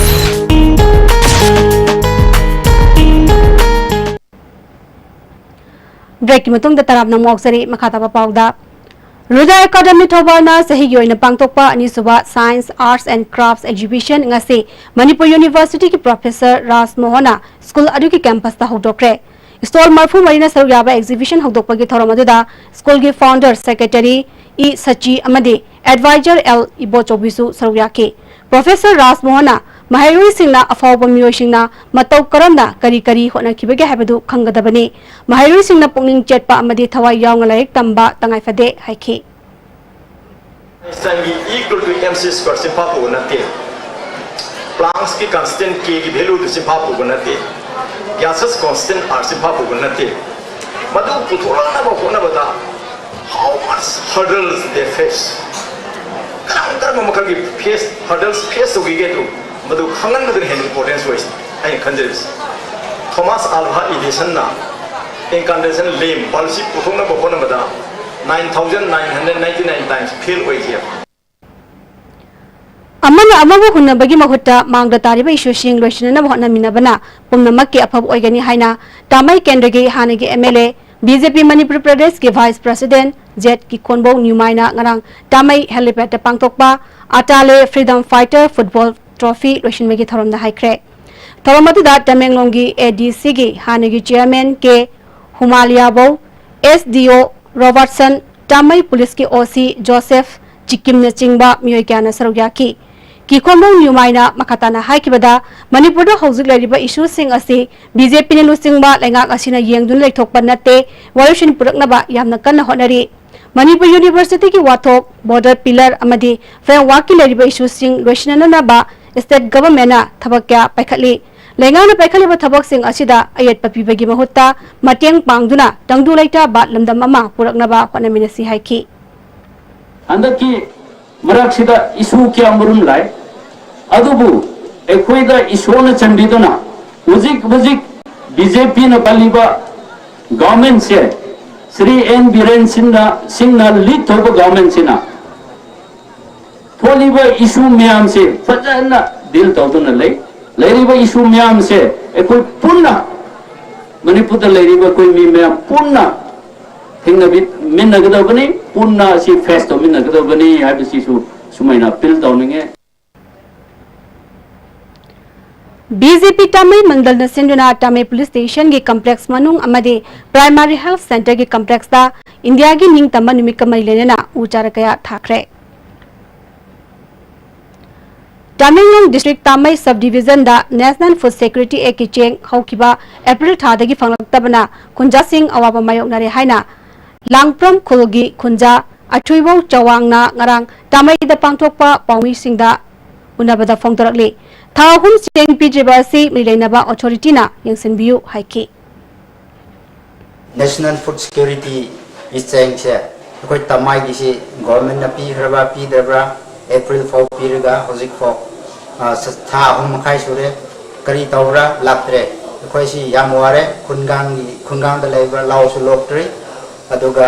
ꯕ꯭ꯔꯦꯛꯀꯤ ꯃꯇꯨꯡꯗ ꯇꯔꯥꯝꯅ ꯑꯃꯨꯛ ꯑꯣꯛꯆꯔꯤ꯫ ꯃꯈꯥ ꯇꯥꯕ ꯄꯥꯎꯗ, ꯔꯨꯗꯥ ꯑꯦꯀꯥꯗꯃꯤ ꯊꯧꯕꯥꯜꯅ ꯆꯍꯤꯒꯤ ꯑꯣꯏꯅ ꯄꯥꯡꯊꯣꯛꯄ ꯑꯅꯤꯁꯨꯕ Science, Arts and Crafts Exhibition ꯉꯁꯤ ꯃꯅꯤꯄꯨꯔ ꯌꯨꯅꯤꯚꯔꯁꯤꯇꯤꯒꯤ ꯄ꯭ꯔꯣꯐꯦꯁꯔ ꯔꯥꯖ ꯃꯣꯍꯟꯅ ꯁ꯭ꯀꯨꯜ ꯑꯗꯨꯒꯤ ꯀꯦꯝꯄꯁꯇ ꯍꯧꯗꯣꯛꯈ꯭ꯔꯦ꯫ ꯁ꯭ꯇꯣꯜ ꯃꯔꯤꯐꯨ ꯃꯔꯤꯅ ꯁꯔꯨꯛ ꯌꯥꯕ ꯑꯦꯛꯖꯤꯕꯤꯁꯟ ꯍꯧꯗꯣꯛꯄꯒꯤ ꯊꯧꯔꯝ ꯑꯗꯨꯗ ꯁ꯭ꯀꯨꯜꯒꯤ ꯐꯥꯎꯟꯗꯔ, ꯁꯦꯀ꯭ꯔꯦꯇꯔꯤ ꯏ ꯁꯆꯤ ꯑꯃꯗꯤ ꯑꯦꯗꯚꯥꯏꯖꯔ ꯑꯦꯜ ꯏꯕꯣꯆꯧꯕꯤꯁꯨ ꯁꯔꯨꯛ ꯌꯥꯈꯤ꯫ ꯄ꯭ꯔꯣꯐꯦꯁꯔ ꯔꯥꯖ ꯃꯣꯍꯟꯅ ꯃꯍꯩꯔꯣꯏꯁꯤꯡꯅ ꯑꯐꯥꯎꯕ ꯃꯤꯑꯣꯏꯁꯤꯡꯅ ꯃꯇꯧ ꯀꯔꯝꯅ ꯀꯔꯤ ꯀꯔꯤ ꯍꯣꯠꯅꯈꯤꯕꯒꯦ ꯍꯥꯏꯕꯗꯨ ꯈꯪꯒꯗꯕꯅꯤ꯫ ꯃꯍꯩꯔꯣꯏꯁꯤꯡꯅ ꯄꯨꯛꯅꯤꯡ ꯆꯦꯠꯄ ꯑꯃꯗꯤ ꯊꯋꯥꯏ ꯌꯥꯎꯅ ꯂꯥꯏꯔꯤꯛ ꯇꯝꯕ ꯇꯉꯥꯏ ꯐꯗꯦ ꯍꯥꯏꯈꯤ꯫ ꯑꯥꯏꯟꯁꯇꯥꯏꯟꯒꯤ E equal to mc square ꯆꯤꯟꯐꯥ ꯄꯨꯕ ꯅꯠꯇꯦ꯫ ꯄ꯭ꯂꯥꯡꯛꯁꯀꯤ constant K ꯒꯤ value ꯗꯨ ꯆꯤꯟꯐꯥ ꯄꯨꯕ ꯅꯠꯇꯦ꯫ Gaseous constant R ꯆꯤꯟꯐꯥ ꯄꯨꯕ ꯅꯠꯇꯦ꯫ ꯃꯗꯨ ꯄꯨꯊꯣꯔꯛꯅꯕ ꯍꯣꯠꯅꯕꯗ how much hurdles they face, ꯀꯔꯝ ꯀꯔꯝꯕ ꯃꯈꯜꯒꯤ ꯐꯦꯁ, ꯍꯔꯗꯜꯁ ꯐꯦꯁ ꯇꯧꯈꯤꯒꯦ ꯑꯗꯨ ꯃꯗꯨ ꯈꯪꯍꯟꯕꯗꯨꯅ ꯍꯦꯟꯅ ꯏꯝꯄꯣꯔꯇꯦꯟꯁ ꯑꯣꯏ꯫ ꯑꯩꯅ ꯈꯟꯖꯔꯤꯁꯦ, ꯊꯣꯃꯥꯁ ꯑꯥꯜꯚꯥ ꯏꯗꯤꯁꯟꯅ ꯏꯟꯀꯥꯟꯗꯦꯁꯟ ꯂꯦꯝ ꯕꯜꯕꯁꯤ ꯄꯨꯊꯣꯛꯅꯕ ꯍꯣꯠꯅꯕꯗ nine thousand nine hundred ninety nine times fail ꯑꯣꯏꯈꯤ꯫ ꯑꯃꯅ ꯑꯃꯕꯨ ꯍꯨꯟꯅꯕꯒꯤ ꯃꯍꯨꯠꯇ ꯃꯥꯡꯗ ꯇꯥꯔꯤꯕ ꯏꯁꯨꯁꯤꯡ ꯂꯣꯏꯁꯤꯟꯅꯅꯕ ꯍꯣꯠꯅꯃꯤꯟꯅꯕꯅ ꯄꯨꯝꯅꯃꯛꯀꯤ ꯑꯐꯕ ꯑꯣꯏꯒꯅꯤ ꯍꯥꯏꯅ ꯇꯥꯃꯩ ꯀꯦꯟꯗ꯭ꯔꯒꯤ ꯍꯥꯟꯅꯒꯤ M L A, B J P Manipur ꯄ꯭ꯔꯗꯦꯁꯀꯤ ꯚꯥꯏꯁ ꯄ꯭ꯔꯁꯤꯗꯦꯟꯠ ꯖꯦꯠ ꯀꯤꯀꯣꯟꯕꯧ ꯅ꯭ꯌꯨꯃꯥꯏꯅ ꯉꯔꯥꯡ ꯇꯥꯃꯩ ꯍꯦꯂꯤꯄꯦꯗꯇ ꯄꯥꯡꯊꯣꯛꯄ ꯑꯇꯥꯂꯦ ꯐ꯭ꯔꯤꯗꯝ ꯐꯥꯏꯇꯔ ꯐꯨꯠꯕꯣꯜ ꯇ꯭ꯔꯣꯐꯤ ꯂꯣꯏꯁꯤꯟꯕꯒꯤ ꯊꯧꯔꯝꯗ ꯍꯥꯏꯈ꯭ꯔꯦ꯫ ꯊꯧꯔꯝ ꯑꯗꯨꯗ ꯇꯃꯦꯡꯂꯣꯡꯒꯤ ꯑꯦ ꯗꯤ ꯁꯤꯒꯤ ꯍꯥꯟꯅꯒꯤ ꯆꯤꯌꯔꯃꯦꯟ ꯀꯦ ꯍꯨꯃꯥꯂꯤꯌꯥꯕꯧ, ꯑꯦꯁ ꯗꯤ ꯑꯣ ꯔꯣꯕꯥꯔꯠꯁꯟ, ꯇꯥꯃꯩ ꯄꯨꯂꯤꯁꯀꯤ ꯑꯣ ꯁꯤ ꯖꯣꯁꯦꯐ ꯆꯤꯛꯀꯤꯝꯅꯆꯤꯡꯕ ꯃꯤꯑꯣꯏ ꯀꯌꯥꯅ ꯁꯔꯨꯛ ꯌꯥꯈꯤ꯫ ꯀꯤꯈꯣꯟꯕꯧ ꯅ꯭ꯌꯨꯃꯥꯏꯅ ꯃꯈꯥ ꯇꯥꯅ ꯍꯥꯏꯈꯤꯕꯗ, ꯃꯅꯤꯄꯨꯔꯗ ꯍꯧꯖꯤꯛ ꯂꯩꯔꯤꯕ ꯏꯁꯨꯁꯤꯡ ꯑꯁꯤ ꯕꯤ ꯖꯦ ꯄꯤꯅ ꯂꯨꯆꯤꯡꯕ ꯂꯩꯉꯥꯛ ꯑꯁꯤꯅ ꯌꯦꯡꯗꯨꯅ ꯂꯩꯊꯣꯛꯄ ꯅꯠꯇꯦ, ꯋꯥꯔꯣꯏꯁꯤꯟ ꯄꯨꯔꯛꯅꯕ ꯌꯥꯝꯅ ꯀꯟꯅ ꯍꯣꯠꯅꯔꯤ꯫ ꯃꯅꯤꯄꯨꯔ ꯌꯨꯅꯤꯚꯔꯁꯤꯇꯤꯒꯤ ꯋꯥꯊꯣꯛ, ꯕꯣꯔꯗꯔ ꯄꯤꯂꯔ ꯑꯃꯗꯤ ꯐ꯭ꯔꯦꯝꯋꯥꯔꯛꯀꯤ ꯂꯩꯔꯤꯕ ꯏꯁꯨꯁꯤꯡ ꯂꯣꯏꯁꯤꯟꯅꯅꯕ ꯁ꯭ꯇꯦꯠ ꯒꯚꯔꯟꯃꯦꯟꯠꯅ ꯊꯕꯛ ꯀꯌꯥ ꯄꯥꯏꯈꯠꯂꯤ꯫ ꯂꯩꯉꯥꯛꯅ ꯄꯥꯏꯈꯠꯂꯤꯕ ꯊꯕꯛꯁꯤꯡ ꯑꯁꯤꯗ ꯑꯌꯦꯠꯄ ꯄꯤꯕꯒꯤ ꯃꯍꯨꯠꯇ ꯃꯇꯦꯡ ꯄꯥꯡꯗꯨꯅ ꯇꯪꯗꯨ ꯂꯩꯇꯥꯕ ꯂꯝꯗꯝ ꯑꯃ ꯄꯨꯔꯛꯅꯕ ꯍꯣꯠꯅꯃꯤꯟꯅꯁꯤ ꯍꯥꯏꯈꯤ꯫ ꯍꯟꯗꯛꯀꯤ ꯃꯔꯛꯁꯤꯗ ꯏꯁꯨ ꯀꯌꯥ ꯃꯔꯨꯝ ꯂꯥꯛꯏ, ꯑꯗꯨꯕꯨ ꯑꯩꯈꯣꯏꯗ ꯏꯁꯣꯔꯅ ꯆꯟꯕꯤꯗꯨꯅ ꯍꯧꯖꯤꯛ ꯍꯧꯖꯤꯛ ꯕꯤ ꯖꯦ ꯄꯤꯅ ꯄꯥꯜꯂꯤꯕ ꯒꯚꯔꯟꯃꯦꯟꯠꯁꯦ, ꯁ꯭ꯔꯤ ꯑꯦꯟ ꯕꯤꯔꯦꯟ ꯁꯤꯡꯅ, ꯁꯤꯡꯅ ꯂꯤꯗ ꯇꯧꯕ ꯒꯚꯔꯟꯃꯦꯟꯠꯁꯤꯅ ꯊꯣꯛꯂꯤꯕ ꯏꯁꯨ ꯃꯌꯥꯝꯁꯦ ꯐꯖꯅ ꯗꯤꯜ ꯇꯧꯗꯨꯅ ꯂꯩ꯫ ꯂꯩꯔꯤꯕ ꯏꯁꯨ ꯃꯌꯥꯝꯁꯦ ꯑꯩꯈꯣꯏ ꯄꯨꯟꯅ, ꯃꯅꯤꯄꯨꯔꯗ ꯂꯩꯔꯤꯕ ꯑꯩꯈꯣꯏ ꯃꯤ ꯃꯌꯥꯝ ꯄꯨꯟꯅ ꯊꯦꯡꯅꯃꯤꯟꯅꯒꯗꯕꯅꯤ, ꯄꯨꯟꯅ ꯑꯁꯤ ꯐꯦꯁ ꯇꯧꯃꯤꯟꯅꯒꯗꯕꯅꯤ ꯍꯥꯏꯕꯁꯤꯁꯨ ꯁꯨꯃꯥꯏꯅ ꯑꯄꯤꯜ ꯇꯧꯅꯤꯡꯉꯦ꯫ ꯕꯤ ꯖꯦ ꯄꯤ ꯇꯥꯃꯩ ꯃꯪꯗꯜꯅ ꯁꯤꯟꯗꯨꯅ ꯇꯥꯃꯩ ꯄꯨꯂꯤꯁ ꯁ꯭ꯇꯦꯁꯟꯒꯤ ꯀꯝꯄ꯭ꯂꯦꯛꯁ ꯃꯅꯨꯡ ꯑꯃꯗꯤ ꯄ꯭ꯔꯥꯏꯃꯥꯔꯤ ꯍꯦꯜꯊ ꯁꯦꯟꯇꯔꯒꯤ ꯀꯝꯄ꯭ꯂꯦꯛꯁꯇ ꯏꯟꯗꯤꯌꯥꯒꯤ ꯅꯤꯡꯇꯝꯕ ꯅꯨꯃꯤꯠꯀ ꯃꯔꯤ ꯂꯩꯅꯅ ꯎ ꯆꯥꯔꯥ ꯀꯌꯥ ꯊꯥꯈ꯭ꯔꯦ꯫ ꯇꯃꯦꯡꯂꯣꯡ ꯗꯤꯁꯇ꯭ꯔꯤꯛ ꯇꯥꯃꯩ ꯁꯕ ꯗꯤꯚꯤꯖꯟꯗ ꯅꯦꯁꯅꯦꯜ ꯐꯨꯗ ꯁꯦꯀ꯭ꯌꯨꯔꯤꯇꯤ ꯑꯦꯛꯀꯤ ꯆꯦꯡ ꯍꯧꯈꯤꯕ ꯑꯦꯄ꯭ꯔꯤꯜ ꯊꯥꯗꯒꯤ ꯐꯪꯂꯛꯇꯕꯅ ꯈꯨꯟꯖꯥꯁꯤꯡ ꯑꯋꯥꯕ ꯃꯥꯌꯣꯛꯅꯔꯦ ꯍꯥꯏꯅ ꯂꯥꯡꯄ꯭ꯔꯝ ꯈꯨꯜꯒꯤ ꯈꯨꯟꯖꯥ ꯑꯊꯣꯏꯕꯧ ꯆꯋꯥꯡꯅ ꯉꯔꯥꯡ ꯇꯥꯃꯩꯗ ꯄꯥꯡꯊꯣꯛꯄ ꯄꯥꯎꯃꯤꯁꯤꯡꯗ ꯎꯅꯕꯗ ꯐꯣꯡꯗꯣꯔꯛꯂꯤ꯫ ꯊꯥ ꯑꯍꯨꯝ ꯆꯦꯡ ꯄꯤꯗ꯭ꯔꯤꯕ ꯑꯁꯤ ꯃꯔꯤ ꯂꯩꯅꯕ ꯑꯣꯊꯣꯔꯤꯇꯤꯅ ꯌꯦꯡꯁꯤꯟꯕꯤꯌꯨ ꯍꯥꯏꯈꯤ꯫ ꯅꯦꯁꯅꯦꯜ ꯐꯨꯗ ꯁꯦꯀ꯭ꯌꯨꯔꯤꯇꯤꯒꯤ ꯆꯦꯡꯁꯦ ꯑꯩꯈꯣꯏ ꯇꯃꯥꯏꯒꯤꯁꯤ ꯒꯣꯔꯃꯦꯟꯅ ꯄꯤꯈ꯭ꯔꯕ꯭ꯔꯥ ꯄꯤꯗ꯭ꯔꯕ꯭ꯔꯥ, ꯑꯦꯄ꯭ꯔꯤꯜ ꯐꯥꯎ ꯄꯤꯔꯒ ꯍꯧꯖꯤꯛ ꯐꯥꯎ ꯑ, ꯁ-, ꯊꯥ ꯑꯍꯨꯝ ꯃꯈꯥꯏ ꯁꯨꯔꯦ꯫ ꯀꯔꯤ ꯇꯧꯕ꯭ꯔꯥ? ꯂꯥꯛꯇ꯭ꯔꯦ꯫ ꯑꯩꯈꯣꯏꯁꯤ ꯌꯥꯝ ꯋꯥꯔꯦ꯫ ꯈꯨꯟꯒꯥꯡꯒꯤ, ꯈꯨꯟꯒꯥꯡꯗ ꯂꯩꯕ ꯂꯧꯁꯨ ꯂꯣꯛꯇ꯭ꯔꯤ꯫ ꯑꯗꯨꯒ,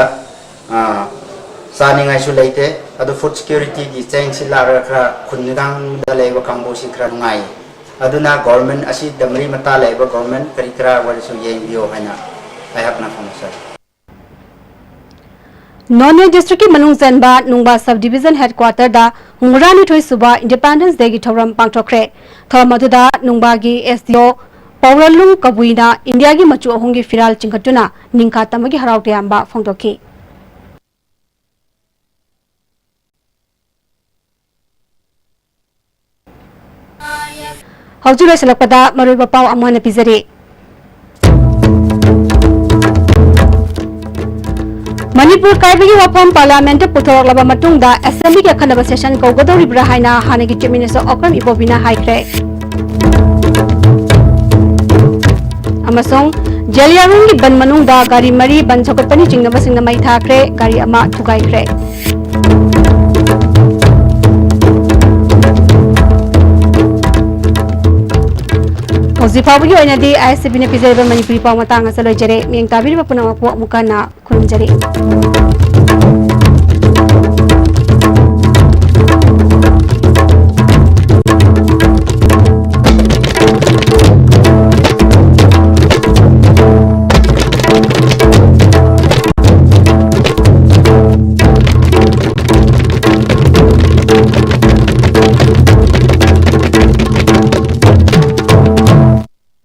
ꯑ, ꯆꯥꯅꯤꯡꯉꯥꯏꯁꯨ ꯂꯩꯇꯦ꯫ ꯑꯗꯨ ꯐꯨꯗ ꯁꯦꯀ꯭ꯌꯨꯔꯤꯇꯤꯒꯤ ꯆꯦꯡꯁꯤ ꯂꯥꯛꯂꯒ ꯈꯔ ꯈꯨꯟꯒꯥꯡꯗ ꯂꯩꯕ ꯀꯥꯡꯕꯨꯁꯤ ꯈꯔ ꯅꯨꯡꯉꯥꯏ꯫ ꯑꯗꯨꯅ ꯒꯣꯔꯃꯦꯟ ꯑꯁꯤꯗ ꯃꯔꯤ ꯃꯇꯥ ꯂꯩꯕ ꯒꯣꯔꯃꯦꯟ ꯀꯔꯤ ꯀꯔꯥ ꯑꯣꯏꯔꯁꯨ ꯌꯦꯡꯕꯤꯌꯣ ꯍꯥꯏꯅ ꯑꯩꯍꯥꯛꯅ ꯐꯣꯡꯗꯣꯛꯆꯔꯤ꯫ ꯅꯣꯅꯦ ꯗꯤꯁꯇ꯭ꯔꯤꯛꯀꯤ ꯃꯅꯨꯡ ꯆꯟꯕ ꯅꯨꯡꯕꯥ ꯁꯕ ꯗꯤꯕꯤꯖꯟ ꯍꯦꯗꯀ꯭ꯋꯥꯇꯔꯗ ꯍꯨꯝꯐꯨꯇꯔꯥꯅꯤꯊꯣꯏ ꯁꯨꯕ ꯏꯟꯗꯤꯄꯦꯟꯗꯦꯟꯁ ꯗꯦꯒꯤ ꯊꯧꯔꯝ ꯄꯥꯡꯊꯣꯛꯈ꯭ꯔꯦ꯫ ꯊꯧꯔꯝ ꯑꯗꯨꯗ ꯅꯨꯡꯕꯥꯒꯤ ꯑꯦꯁ ꯗꯤ ꯑꯣ ꯄꯥꯎꯔꯜꯂꯨꯡ ꯀꯕꯨꯏꯅ ꯏꯟꯗꯤꯌꯥꯒꯤ ꯃꯆꯨ ꯑꯍꯨꯝꯒꯤ ꯐꯤꯔꯥꯜ ꯆꯤꯡꯈꯠꯇꯨꯅ ꯅꯤꯡꯈꯥ ꯇꯝꯕꯒꯤ ꯍꯔꯥꯎ ꯇꯌꯥꯝꯕ ꯐꯣꯡꯗꯣꯛꯈꯤ꯫ ꯍꯧꯖꯤꯛ ꯂꯣꯏꯁꯤꯜꯂꯛꯄꯗ ꯃꯔꯨꯑꯣꯏꯕ ꯄꯥꯎ ꯑꯃꯨꯛ ꯍꯟꯅ ꯄꯤꯖꯔꯤ꯫ ꯃꯅꯤꯄꯨꯔ ꯀꯥꯏꯕꯒꯤ ꯋꯥꯐꯝ ꯄꯥꯔꯂꯤꯌꯥꯃꯦꯟꯠꯇ ꯄꯨꯊꯣꯔꯛꯂꯕ ꯃꯇꯨꯡꯗ ꯑꯦꯁꯦꯝꯕ꯭ꯂꯤꯒꯤ ꯑꯈꯟꯅꯕ ꯁꯦꯁꯟ ꯀꯧꯒꯗꯧꯔꯤꯕ꯭ꯔꯥ ꯍꯥꯏꯅ ꯍꯥꯟꯅꯒꯤ ꯆꯤꯐ ꯃꯤꯅꯤꯁꯇꯔ ꯑꯣꯀ꯭ꯔꯝ ꯏꯕꯣꯕꯤꯅ ꯍꯥꯏꯈ꯭ꯔꯦ꯫ ꯑꯃꯁꯨꯡ ꯖꯦꯂꯤꯌꯥꯡꯔꯣꯡꯒꯤ ꯕꯟ ꯃꯅꯨꯡꯗ ꯒꯥꯔꯤ ꯃꯔꯤ ꯕꯟ ꯁꯧꯒꯠꯄꯅꯤ ꯆꯤꯡꯅꯕꯁꯤꯡꯅ ꯃꯩ ꯊꯥꯈ꯭ꯔꯦ, ꯒꯥꯔꯤ ꯑꯃ ꯊꯨꯒꯥꯏꯈ꯭ꯔꯦ꯫ ꯍꯧꯖꯤꯛ ꯐꯥꯎꯕꯒꯤ ꯑꯣꯏꯅꯗꯤ ꯑꯥꯏ ꯑꯦꯁ ꯇꯤ ꯚꯤꯅ ꯄꯤꯖꯔꯤꯕ ꯃꯅꯤꯄꯨꯔꯤ ꯄꯥꯎ ꯃꯇꯥꯡ ꯑꯁꯤꯗ ꯂꯣꯏꯖꯔꯦ꯫ ꯃꯤꯠꯌꯦꯡ ꯇꯥꯕꯤꯔꯤꯕ ꯄꯨꯝꯅꯃꯛꯄꯨ ꯑꯃꯨꯛ ꯍꯟꯅ ꯈꯨꯔꯨꯝꯖꯔꯤ꯫